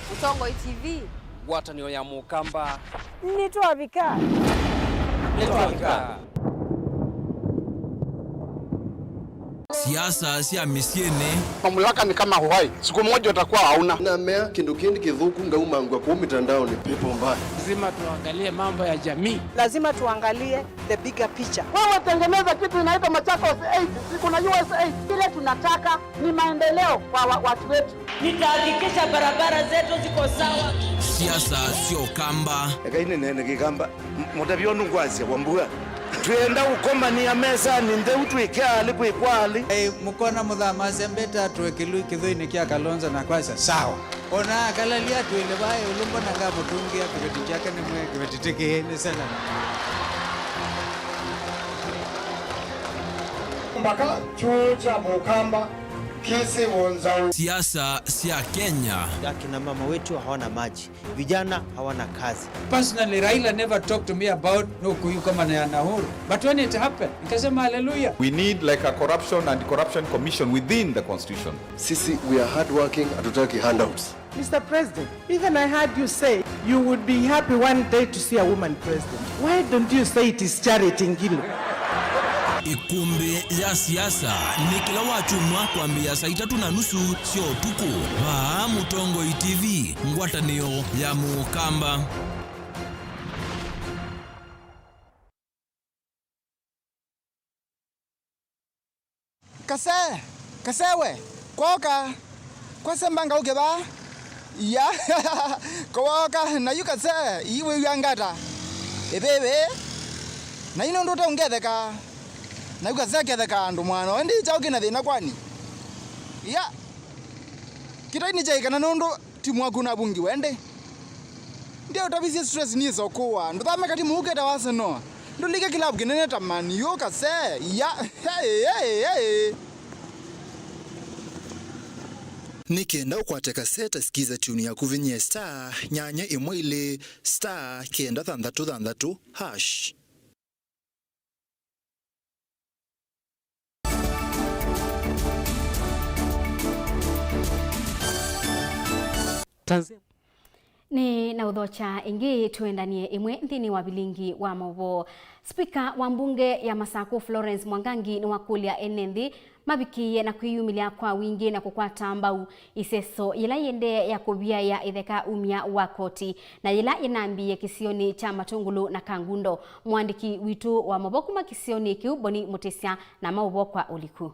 Mũtongoi T V. Ngwatanĩo ya mũkamba. Nĩtwavika. Nĩtwavika. Siasa sya mĩsyĩnĩ. Mamlaka ni kama uhai, siku moja utakuwa hauna. Na mea kĩndũ kĩndĩ kĩthũku ngaumangwa kũu mitandaoni, pepo mbaya. Lazima tuangalie mambo ya jamii. Lazima tuangalie the bigger picture. Wewe tengeneza kitu inaitwa Machakos eight, si kuna U S eight. Kile tunataka ni maendeleo kwa wa-, watu wetu. Nitahakikisha barabara zetu ziko sawa. Siasa sya Ũkamba. Ekai nĩneene Kĩkamba. M-, mũtavyo nũkwasya kwa mbua. Twĩenda ũkomanĩa mesanĩ ntheu twĩke alĩ kwĩkwa alĩ. Ei, mũkona mũthamasya mbeta twĩ kĩlu kĩthũinĩ kya Kalonzo na kwasya, "Sawa." Ona akalalia twĩle vaa ĩũlũ, mbona ngamũtũngĩa kĩveti kyake nĩmwe kĩveti tĩkĩĩ nĩ sela. Mbaka kyũũ kya Mũkamba kĩsĩ wonzaũ. Siasa sya Kenya. Akina mama wetu hawana maji. Vijana hawana kazi. Personally, Raila never talked to me about no kuyu kama na ya Nahuru. But when it happened, nikasema, "Hallelujah." We need, like, a corruption and corruption commission within the constitution. Sisi, we are hardworking, hatutaki handouts. Mister President, even I heard you say you would be happy one day to see a woman president. Why don't you say it is charity, Ngilu? Ĩkũmbĩ ya siasa nĩ kĩla wakyumwa kwambĩĩa saa itatũ na nusu sya ũtukũ. Vaa Mũtongoi T V, ngwatanĩo ya Mũkamba. Kase, kase we, kwoka, kwase mbanga ũke vaa. Ya, kwoka, na yu kase, ii wĩw'a ngata. Ĩvĩvĩ, na yu nũndũ ũteũngetheka. Na yu kase ketheka andũ mwana, we ndi kyaũ kĩna thĩna kwani? Ya, kĩtai nĩ kyaĩ kana nũndũ timu waku unavungiwe ndi. Ndio utavisye stress ni sokua. Ndũthame kati muuketa wa Arsenal. Ndũlike club kĩnene ta Man U kase. Ya. Hey, hey, hey. Nĩ kenda ũkwate kaseta, sikiza tune yaku, vinyie star nyanya ĩmwe ilĩ star kenda thanthatũ thanthatũ hash. Tanzania. Nĩ na ũthokya ĩngĩ, tũendanie ĩmwe nthĩnĩ wa vilingi wa maũvoo. Spika wa mbunge ya Masakũ Florence Mwangangi nĩwakũlya ene nthĩ mavikĩĩe na kwĩyumĩlya kwa wingĩ na kũkwata mbau ĩseso yĩla yĩendee ya kũviaĩa ĩtheka umya wa koti, na yĩla yĩnambĩĩe kĩsionĩ kya Matũngũlũ na Kangundo. Mũandĩki witũ wa maũvoo kuma kĩsionĩ kĩu, Boni Mũtĩsya, na maũvoo kwa ũliku.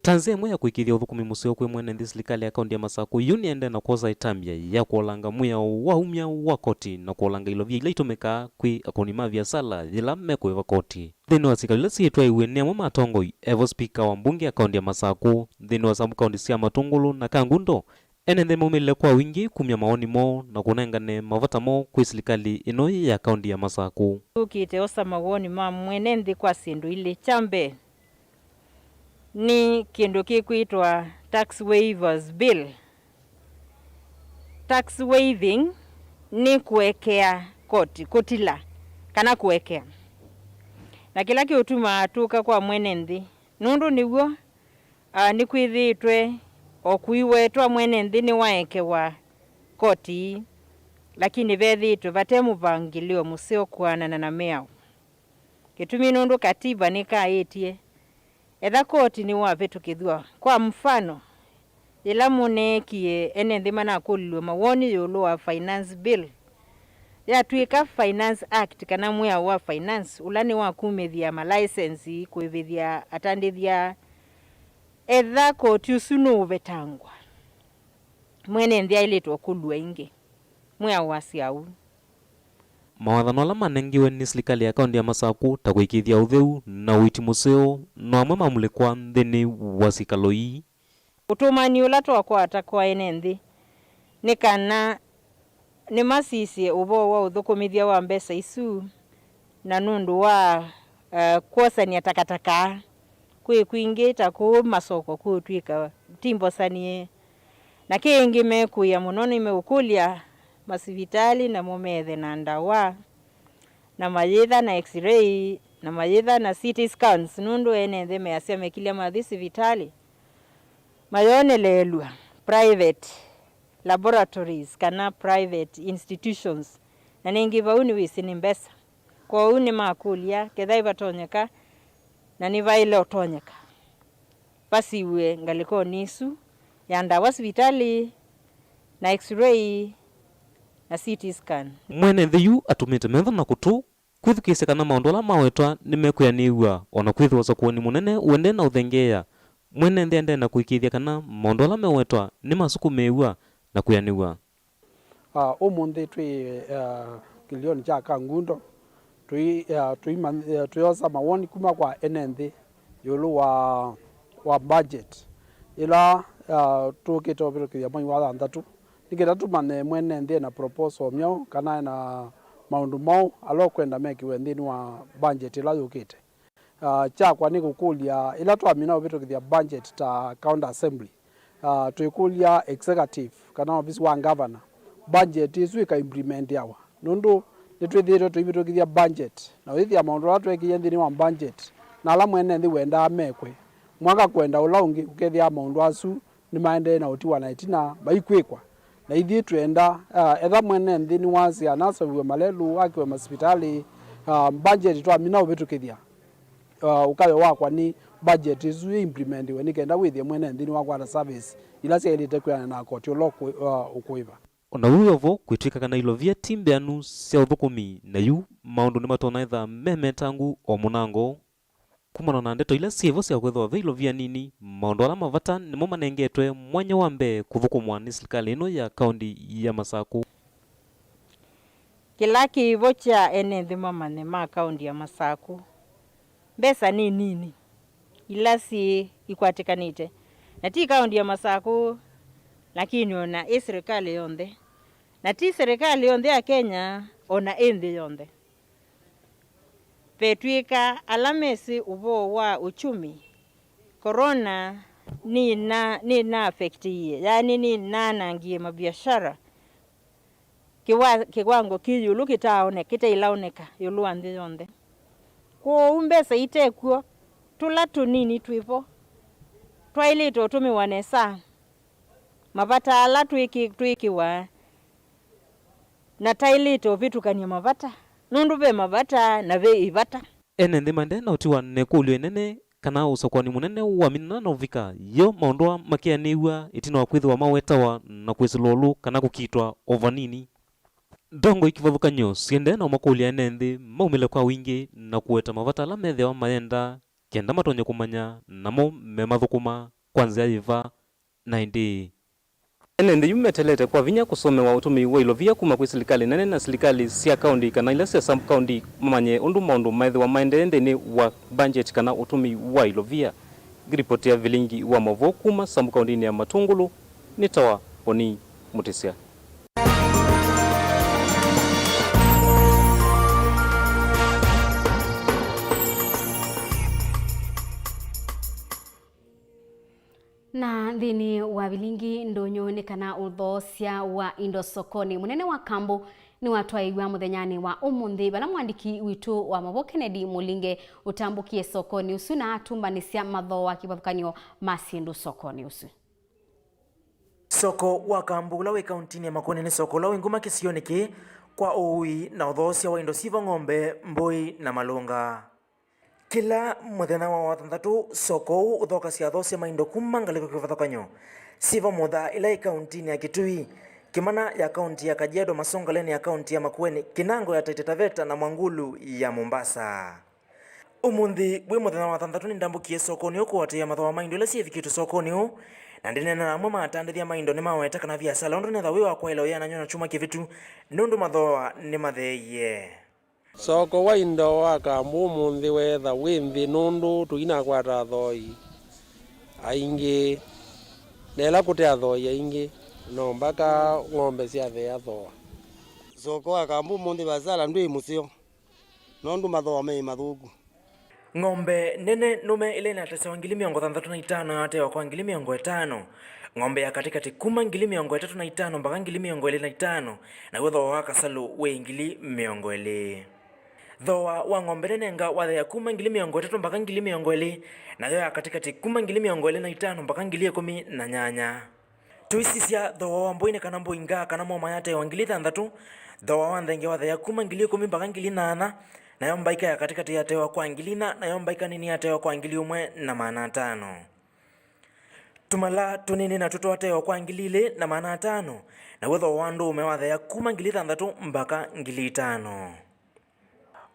Ta nzĩa ĩmwe ya kũĩkĩĩthya ũthũkũmi mũseo kwĩ mwene nthĩ, silikalĩ ya kaũntĩ ya Masakũ yu nĩendee na kwosa ĩtambya ya kũolanga mwĩao wa umya wa koti na kũolanga ilovia ila itũmĩkaa kwĩ akũni ma viasala yĩla mekũĩva koti. Nthĩnĩ wa syĩkalo ila syĩtwaĩwe nĩ amwe ma atongoi, evo spika wa mbunge ya kaũntĩ ya Masakũ, nthĩnĩ wa sub-kaũntĩ sya Matũngũlũ na Kangundo, ene nthĩ maumĩlile kwa wingĩ kumya mawoni moo na kũnengane mavata moo kwĩ silikalĩ ĩno ya kaũntĩ ya Masakũ. Tũkĩte osa mawoni ma mwene nthĩ kwa syĩndũ ilĩ. Kya mbee, nĩ kĩndũ kĩkwĩtwa tax waivers bill. Tax waiving nĩ kũekea koti, kũtila, kana kũekea. Na kĩla kĩũtumaa tũka kwa mwene nthĩ, nũndũ nĩw'o, a, nĩkwĩthĩĩtwe o kũiwetwa mwene nthĩ nĩwaekewa koti, lakini vethĩĩtwe vate mũvangĩlĩo mũseo kũaanana na mĩao. Kĩtumi nũndũ katiba nĩkaĩtye, etha koti nĩwavĩtũkĩthw'a. Kwa mfano, yĩla mũneekie ene nthĩ manakũlilw'e mawoni ĩũlũ wa finance bill, yatw'ĩka Finance Act kana mwĩao wa finance, ũla nĩ wa kumĩthya malaisensi, kũĩvĩthya atandĩthya, etha koti ũsu nũũvetangwa, mwene nthĩ aĩlĩtwe ũkũlw'a ĩngĩ. Mwĩao wasya ũu. Mawathano ala manengiwe nĩ silikalĩ ya kaũntĩ ya Masakũ ta kũĩkĩĩthya ũtheu na ũiiti mũseo no amwe mamulĩkwa nthĩnĩ wa syĩkalo ii. Ũtũmani ũla twakwata kwa ene nthĩ nĩ kana nĩmasisye ũvoo wa ũthũkũmĩthya wa mbesa isu, na nũndũ wa, eh, kwosany'a takataka kwĩ kwingĩ ta kũu masoko kũũtw'ĩka ti mbosanie. Na kĩngĩ mekũĩa mũno nĩmeũkũlya masivitalĩ namo methe na ndawa, na mayĩtha na x-ray, na mayĩtha na C T scans, nũndũ ene nthĩ measya mekilya mathi sivitalĩ mayoneleelw'a private laboratories kana private institutions, na nĩngĩ vau nĩwĩsĩ nĩ mbesa. Kwoou nĩmakũlya kethĩwa ĩvatonyeka, na nĩvaĩle ũtonyeka. vasiw'e ngalĩkonĩ ĩsu ya ndawa sivitalĩ, na X-ray, na C T scan. Mwene nthĩ yu atũmĩte metho na kũtũ kwĩthukĩĩsya kana maũndũ ala mawetwa nĩmekwĩanĩĩw'a, o na kwĩthĩwa ũsakũani mũnene ũendee na ũthengeea. Mwene nthĩ aendee na kũĩkĩĩthya kana maũndũ ala mewetwa nĩmasukumĩĩw'a na kwĩanĩw'a. Ah, ũmũnthĩ twĩ, ah, kĩlĩonĩ kya Kangundo, tũi-, ah, tũima-, ah, tũyosa mawoni kuma kwa ene nthĩ ĩũlũ wa, wa budget ĩla, ah, tũkĩte ũvĩtũkĩthya mwei wa thanthatũ, nĩ kenda tũmanye mwene nthĩ ena proposal myaũ kana ena maũndũ maũ ala ũkwenda mekĩwe nthĩnĩ wa budget ĩla yũkĩte. Ah, kyakwa nĩ kũkũlya, ĩla twamina ũvĩtũkĩthya budget ta County Assembly, ah, twĩkũlya executive kana ovisi wa governor, budget ĩsu ĩka implementiawa, nũndũ nĩtwĩthĩĩtwe tũivĩtũkĩthya budget na ũyĩthĩa maũndũ ala tweekĩie nthĩnĩ wa budget na ala mwene nthĩ wendaa mekwe. Mwaka kwenda ũla ũngĩ, ũkethĩa maũndũ asu nĩmaendee na ũtiwa na ĩtina maikwĩkwa. Na ithyĩ twenda, ah, etha mwene nthĩ nĩwasya naseũvw'e malelũ, akĩwe masivitalĩ, ah, budget twamina ũvĩtũkĩthya, ah, ũkayo wakwa nĩ budget ĩsu ĩ implementiwe nĩ kenda wĩthĩe mwene nthĩ nĩwakwata service ila syaĩlĩte kwĩana na koti ũla ũkũ-, ah, ũkũĩva. O na wĩu wĩ o vo, kwĩtw'ĩka kana ilovia ti mbeanu sya ũthũkũmi, na yu maũndũ nĩmatonya ĩtha me metangu o mũnango. Kumana na ndeto ila syĩ vo sya kwĩthĩwa ve ilovia nini, maũndũ ala ma vata nĩmo manengetwe mwanya wa mbee kũthũkũmwa nĩ silikalĩ ĩno ya kaũnti ya Masakũ. Kĩla kĩ vo kya ene nthĩ mamanye ma kaũnti ya Masakũ, mbesa nĩ nini ila syĩ ikwatĩkanĩte, na ti kaũnti ya Masakũ, lakini o na ĩ silikalĩ yonthe, na ti silikalĩ yonthe ya Kenya, o na ĩ nthĩ yonthe. Vetw'ĩka ala mesĩ ũvoo wa uchumi, corona nĩna, nĩna affectie, yaani nĩnanangie mabiashara kĩwa-, kĩwango kĩ ĩũlũ kĩtaaone-, kĩtailaoneka ĩũlũ wa nthĩ yonthe. Kwoou mbesa itekw'o, tũla tũnini twĩ vo twaĩlĩte ũtũmĩwa nesa, mavata ala twĩkĩ-, twĩkĩwa na taĩlĩte ũvĩtũkany'a mavata, nũndũ ve mavata na ve ĩvata. Ene nthĩ maendee na ũtiwa na ĩkũlyo ĩnene kana ũsakũani mũnene waminana na ũvika, yo maũndũ aa makĩanĩw'a ĩtina wa kwĩthĩwa mawetawa na kwĩsĩlwa ũlũ kana kũkitwa o vanini. Ndongoi kĩvathũkany'o siendee na ũmakũlya ene nthĩ maumĩle kwa wingĩ na kũweta mavata ala methĩawa mayenda, kenda matonye kũmanya namo memathũkũma kwa nzĩa yĩva. Na ĩndĩ, ene nthĩ yu meteelete kwa vinya kũsomewa ũtũmĩi wa ilovia kuma kwĩ silikalĩ nene na silikalĩ sya kaũnti kana ila sya sub-county, mamanye ũndũ maũndũ maĩthĩwa maendee nthĩnĩ wa mbanjeti kana ũtũmĩi wa ilovia. Ngĩripotĩa vilingi wa maũvoo kuma sub-kaũntinĩ ya Matũngũlũ, nĩtawa Oni Mũtĩsya. Na nthĩnĩ wa vilingi ndũnyũ nĩ kana ũthoosya wa indo sokonĩ mũnene wa Kambu nĩwatwaĩiw'a mũthenyanĩ wa ũmũnthĩ, vala mwandĩki witũ wa maũvoo Kennedy Mũlinge ũtambũkie sokonĩ ũsu na atumbanĩsya mathooa kĩvathũkany'o ma syĩndũ sokonĩ ũsu. Soko wa Kambu ũla wĩ kauntinĩ ya Makueni nĩ soko ũla wĩ nguma kĩsionĩ kĩĩ kwa ũui na ũthoosya wa indo syĩva ng'ombe, mbũi na malũnga. Kĩla mũthenya wa Wathanthatũ, soko ũũ ũthokasya athoosya ma indo kuma ngalĩko kĩvathũkany'o syĩ vamwe thaa ĩla ĩ kauntinĩ ya Kitui, Kĩmana ya kaunti ya Kajiado, Masongaleni ya kaunti ya Makueni, Kinango ya Taita Taveta, na Mwangulu ya Mombasa. Ũmũnthĩ wĩ mũthenya wa Wathanthatũ, nĩndambũkie sokonĩ ũũ kũatĩĩa mathooa ma indo ila syĩvikĩtwe sokonĩ ũũ, na ndĩneena na amwe ma atandĩthya ma indo nĩmaweta kana viasala ũndũ nĩtha wĩ wa kwaĩla ũyanany'o na kyumwa kĩvĩtu nũndũ mathooa nĩmatheeie. Soko wa indo wa Kambu ũmũnthĩ weetha wĩ nthĩ nũndũ tũinakwata athooi aingĩ, na ĩla kũte athooi aingĩ, no mbaka ng'ombe syathea thooa. Soko wa Kambu ũmũnthĩ viasala ndwĩ mũseo nũndũ mathooa meĩ mathũku. Ng'ombe nene nũme ĩla ĩnatasawa ngili mĩongo thanthatũ na itano yatewa kwa ngili mĩongo ĩtano. Ng'ombe ya katĩkatĩ kuma ngili mĩongo ĩtatũ na itano mpaka ngili mĩongo ĩlĩ na itano, naw'o thooa wa kasalũ wĩ ngili mĩongo ĩlĩ. Thooa wa ng'ombe nene nga wathea kuma ngili mĩongo ĩtatũ mpaka ngili mĩongo ĩlĩ, nayo ya katĩkatĩ kuma ngili mĩongo ĩlĩ na itano mpaka ngili ĩkũmi na nyanya. Tũisisya thooa wa mbũi nĩ kana mbũi nga kana moma yatewa ngili thanthatũ, thooa wa nthenge wathea kuma ngili ĩkũmi mpaka ngili nyanya, nayo mbaika ya katĩkatĩ yatewa kwa ngili inya, nayo mbaika nini yatewa kwa ngili ũmwe na maana atano. Tũmala tũnini na tũtwateo kwa ngili ilĩ na maana atano, naw'o thooa wa ndũũme watheea kuma ngili thanthatũ mbaka ngili itano.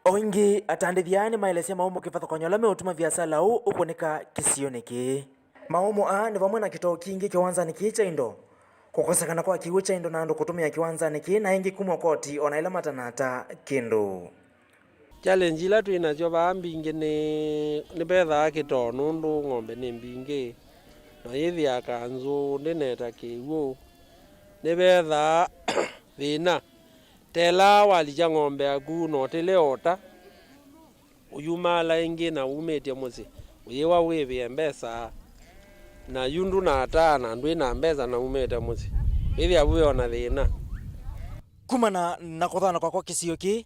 O ĩngĩ, atandĩthya nĩmaelesya maũmũ kĩvathũkany'o ala meũtuma viasala ũũ ũkũnĩka kĩsionĩ kĩĩ. Maũmũ aa nĩ vamwe na kĩtoo kingĩ kĩwanzanĩ kĩĩ kya indo, kũkosekana kwa kĩw'ũ kya indo na andũ kũtũmĩa kĩwanzanĩ kĩĩ, na ĩngĩ kumw'a koti o na ĩla matanata kĩndũ. Challenge ila twĩ nasyo vaa mbingĩ nĩ, nĩvethaa kĩtoo nũndũ ng'ombe nĩ mbingĩ, na yĩthĩa kanzũ ndĩneta kĩw'ũ, nĩvethaa thĩna. Tela walikya ng'ombe yaku na ũtĩle ota, ũyumaala ĩngĩ na umĩtye mũsyĩ, ũyĩwa wĩvĩe mbesa, na yu ndũnataa na ndwĩ na mbesa na umĩte mũsyĩ, wĩthĩa wĩ ona thĩna. Kumana na kũthana kwakwa kĩsio kĩĩ,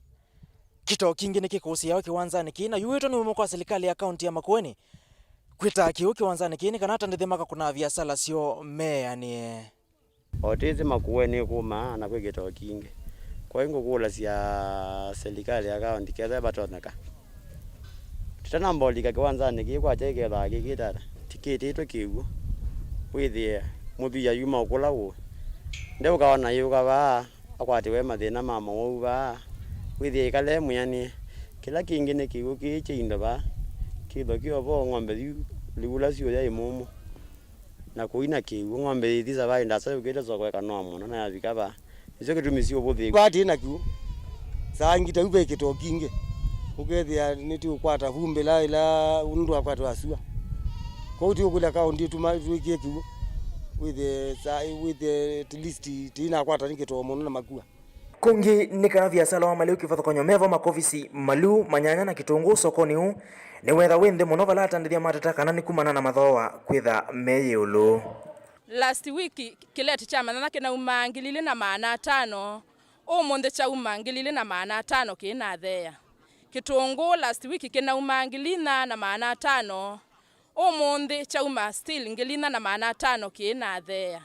kĩtoo kingĩ nĩkĩkũsĩawa kĩwanzanĩ kĩĩ, na yu wĩtwa nĩ ũmwe kwa silikalĩ ya kaunti ya Makueni kwĩtaa kĩw'ũ kĩwanzanĩ kĩĩ nĩ kana atandĩthya makakũnaa viasala syoo meanĩe. O twĩsĩ Makueni kuma na kwĩ kĩtoo kingĩ. Kwa hiyo ngũkũlasya silikalĩ ya kaunti ketha vatonyeka. Tũtanamba ũlika kĩwanzanĩ kĩĩ kwakya kĩkethaa kĩkĩtata, tikĩtĩtwe kĩw'ũ. Wĩthĩe mũthwii ayuma ũkũla ũũ. Ndeũka ona yĩũka vaa, akwatĩwe mathĩna ma mawau vaa. Wĩthĩe ĩkale mwĩanĩe. Kĩla kĩngĩ nĩ kĩw'ũ kĩĩ kya indo vaa. Kĩtho kĩovo ng'ombe yu liu ũla syũya ĩ mũmũ. Na kũina kĩw'ũ, ng'ombe yĩthi savalĩ ndasa yũkĩte soko ĩkanoa mũno na yavika vaa. Nĩkyo kĩtumi syĩ ũvũthĩĩku. Vaa tĩ na kĩw'ũ, saa ingĩ ta yu ve kĩtoo kingĩ, ũkethĩa nĩtũkwata vumbi ĩla, ĩla nũndũ wakwatwa sua. Kwoou tũkũlya kaũnti ĩtuma twĩkĩe kĩw'ũ, wĩthĩe saa, wĩthĩe at least tĩinakwata nĩ kĩtoo mũno na makua. Kũngĩ nĩ kana viasala wa malĩu kĩvathũkany'o mevo makovisi, malĩu, manyanya na kĩtũngũũ sokonĩ ũũ nĩwetha wĩ nthĩ mũno, vala atandĩthya mateta kana nĩ kumana na mathooa kwĩtha me ĩũlũ. Last week kĩleti kya manyanya kĩnaumaa ngili ilĩ na maana atano, ũmũnthĩ kyauma ngili ilĩ na maana atano kĩinatheea. Kĩtũngũũ last week kĩnaumaa ngili inya na maana atano, ũmũnthĩ kyauma still ngili inya na maana atano kĩinatheea.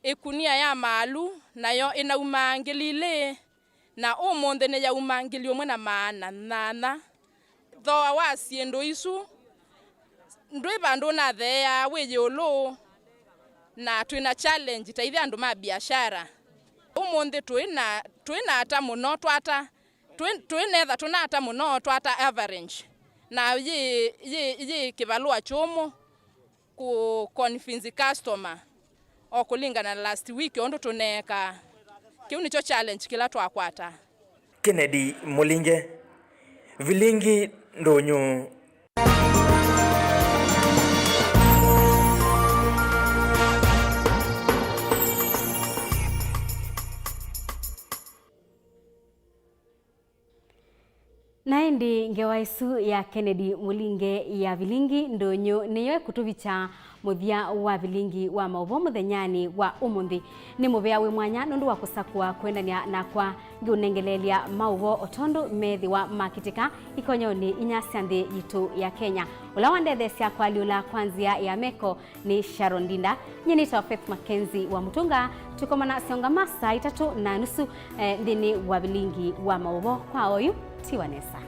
Ĩkunia ya maalu nayo ĩnaumaa ngili ilĩ, na ũmũnthĩ nĩyauma ngili ũmwe na maana nyanya. Thooa wa syĩndũ isu ndwĩ vandũ ũnatheea, wĩ ĩũlũ, na twĩ na challenge ta ithyĩ andũ ma biashara. Ũmũnthĩ twĩ na, twĩ na ata mũno twata, twĩ, twĩ netha tũnata mũno twata average, na yĩ, yĩ, yĩ kĩvalũa kyũmũ kũ convince customer o kũlingana na last week ũndũ tũneekaa. Kĩu nĩkyo challenge kĩla twakwata. Kennedy Mũlinge, Vilingi Ndũnyũ. Na ĩndĩ ngewa ĩsu ya Kennedy Mũlinge ya Vilingi Ndũnyũ nĩyo ĩkũtũvikya mũthya wa Vilingi wa maũvoo mũthenyanĩ wa ũmũnthĩ. Nĩ mũvea wĩ mwanya nũndũ wa kũsakũa kwendany'a nakwa ngĩũnengeleelya maũvoo o tondũ methĩwa makĩtĩka ikonyonĩ inya sya nthĩ yitũ ya Kenya. Ũla wandetheesya kũalyũla kwa nzĩa ya meko nĩ Sharon Ndinda. Nyie nĩtawa Faith Mackenzie wa Mũtũnga. Tũkomana syongama saa itatũ na nusu, eh, nthĩnĩ wa Vilingi wa maũvoo. Kwa oyu, tiwa nesa.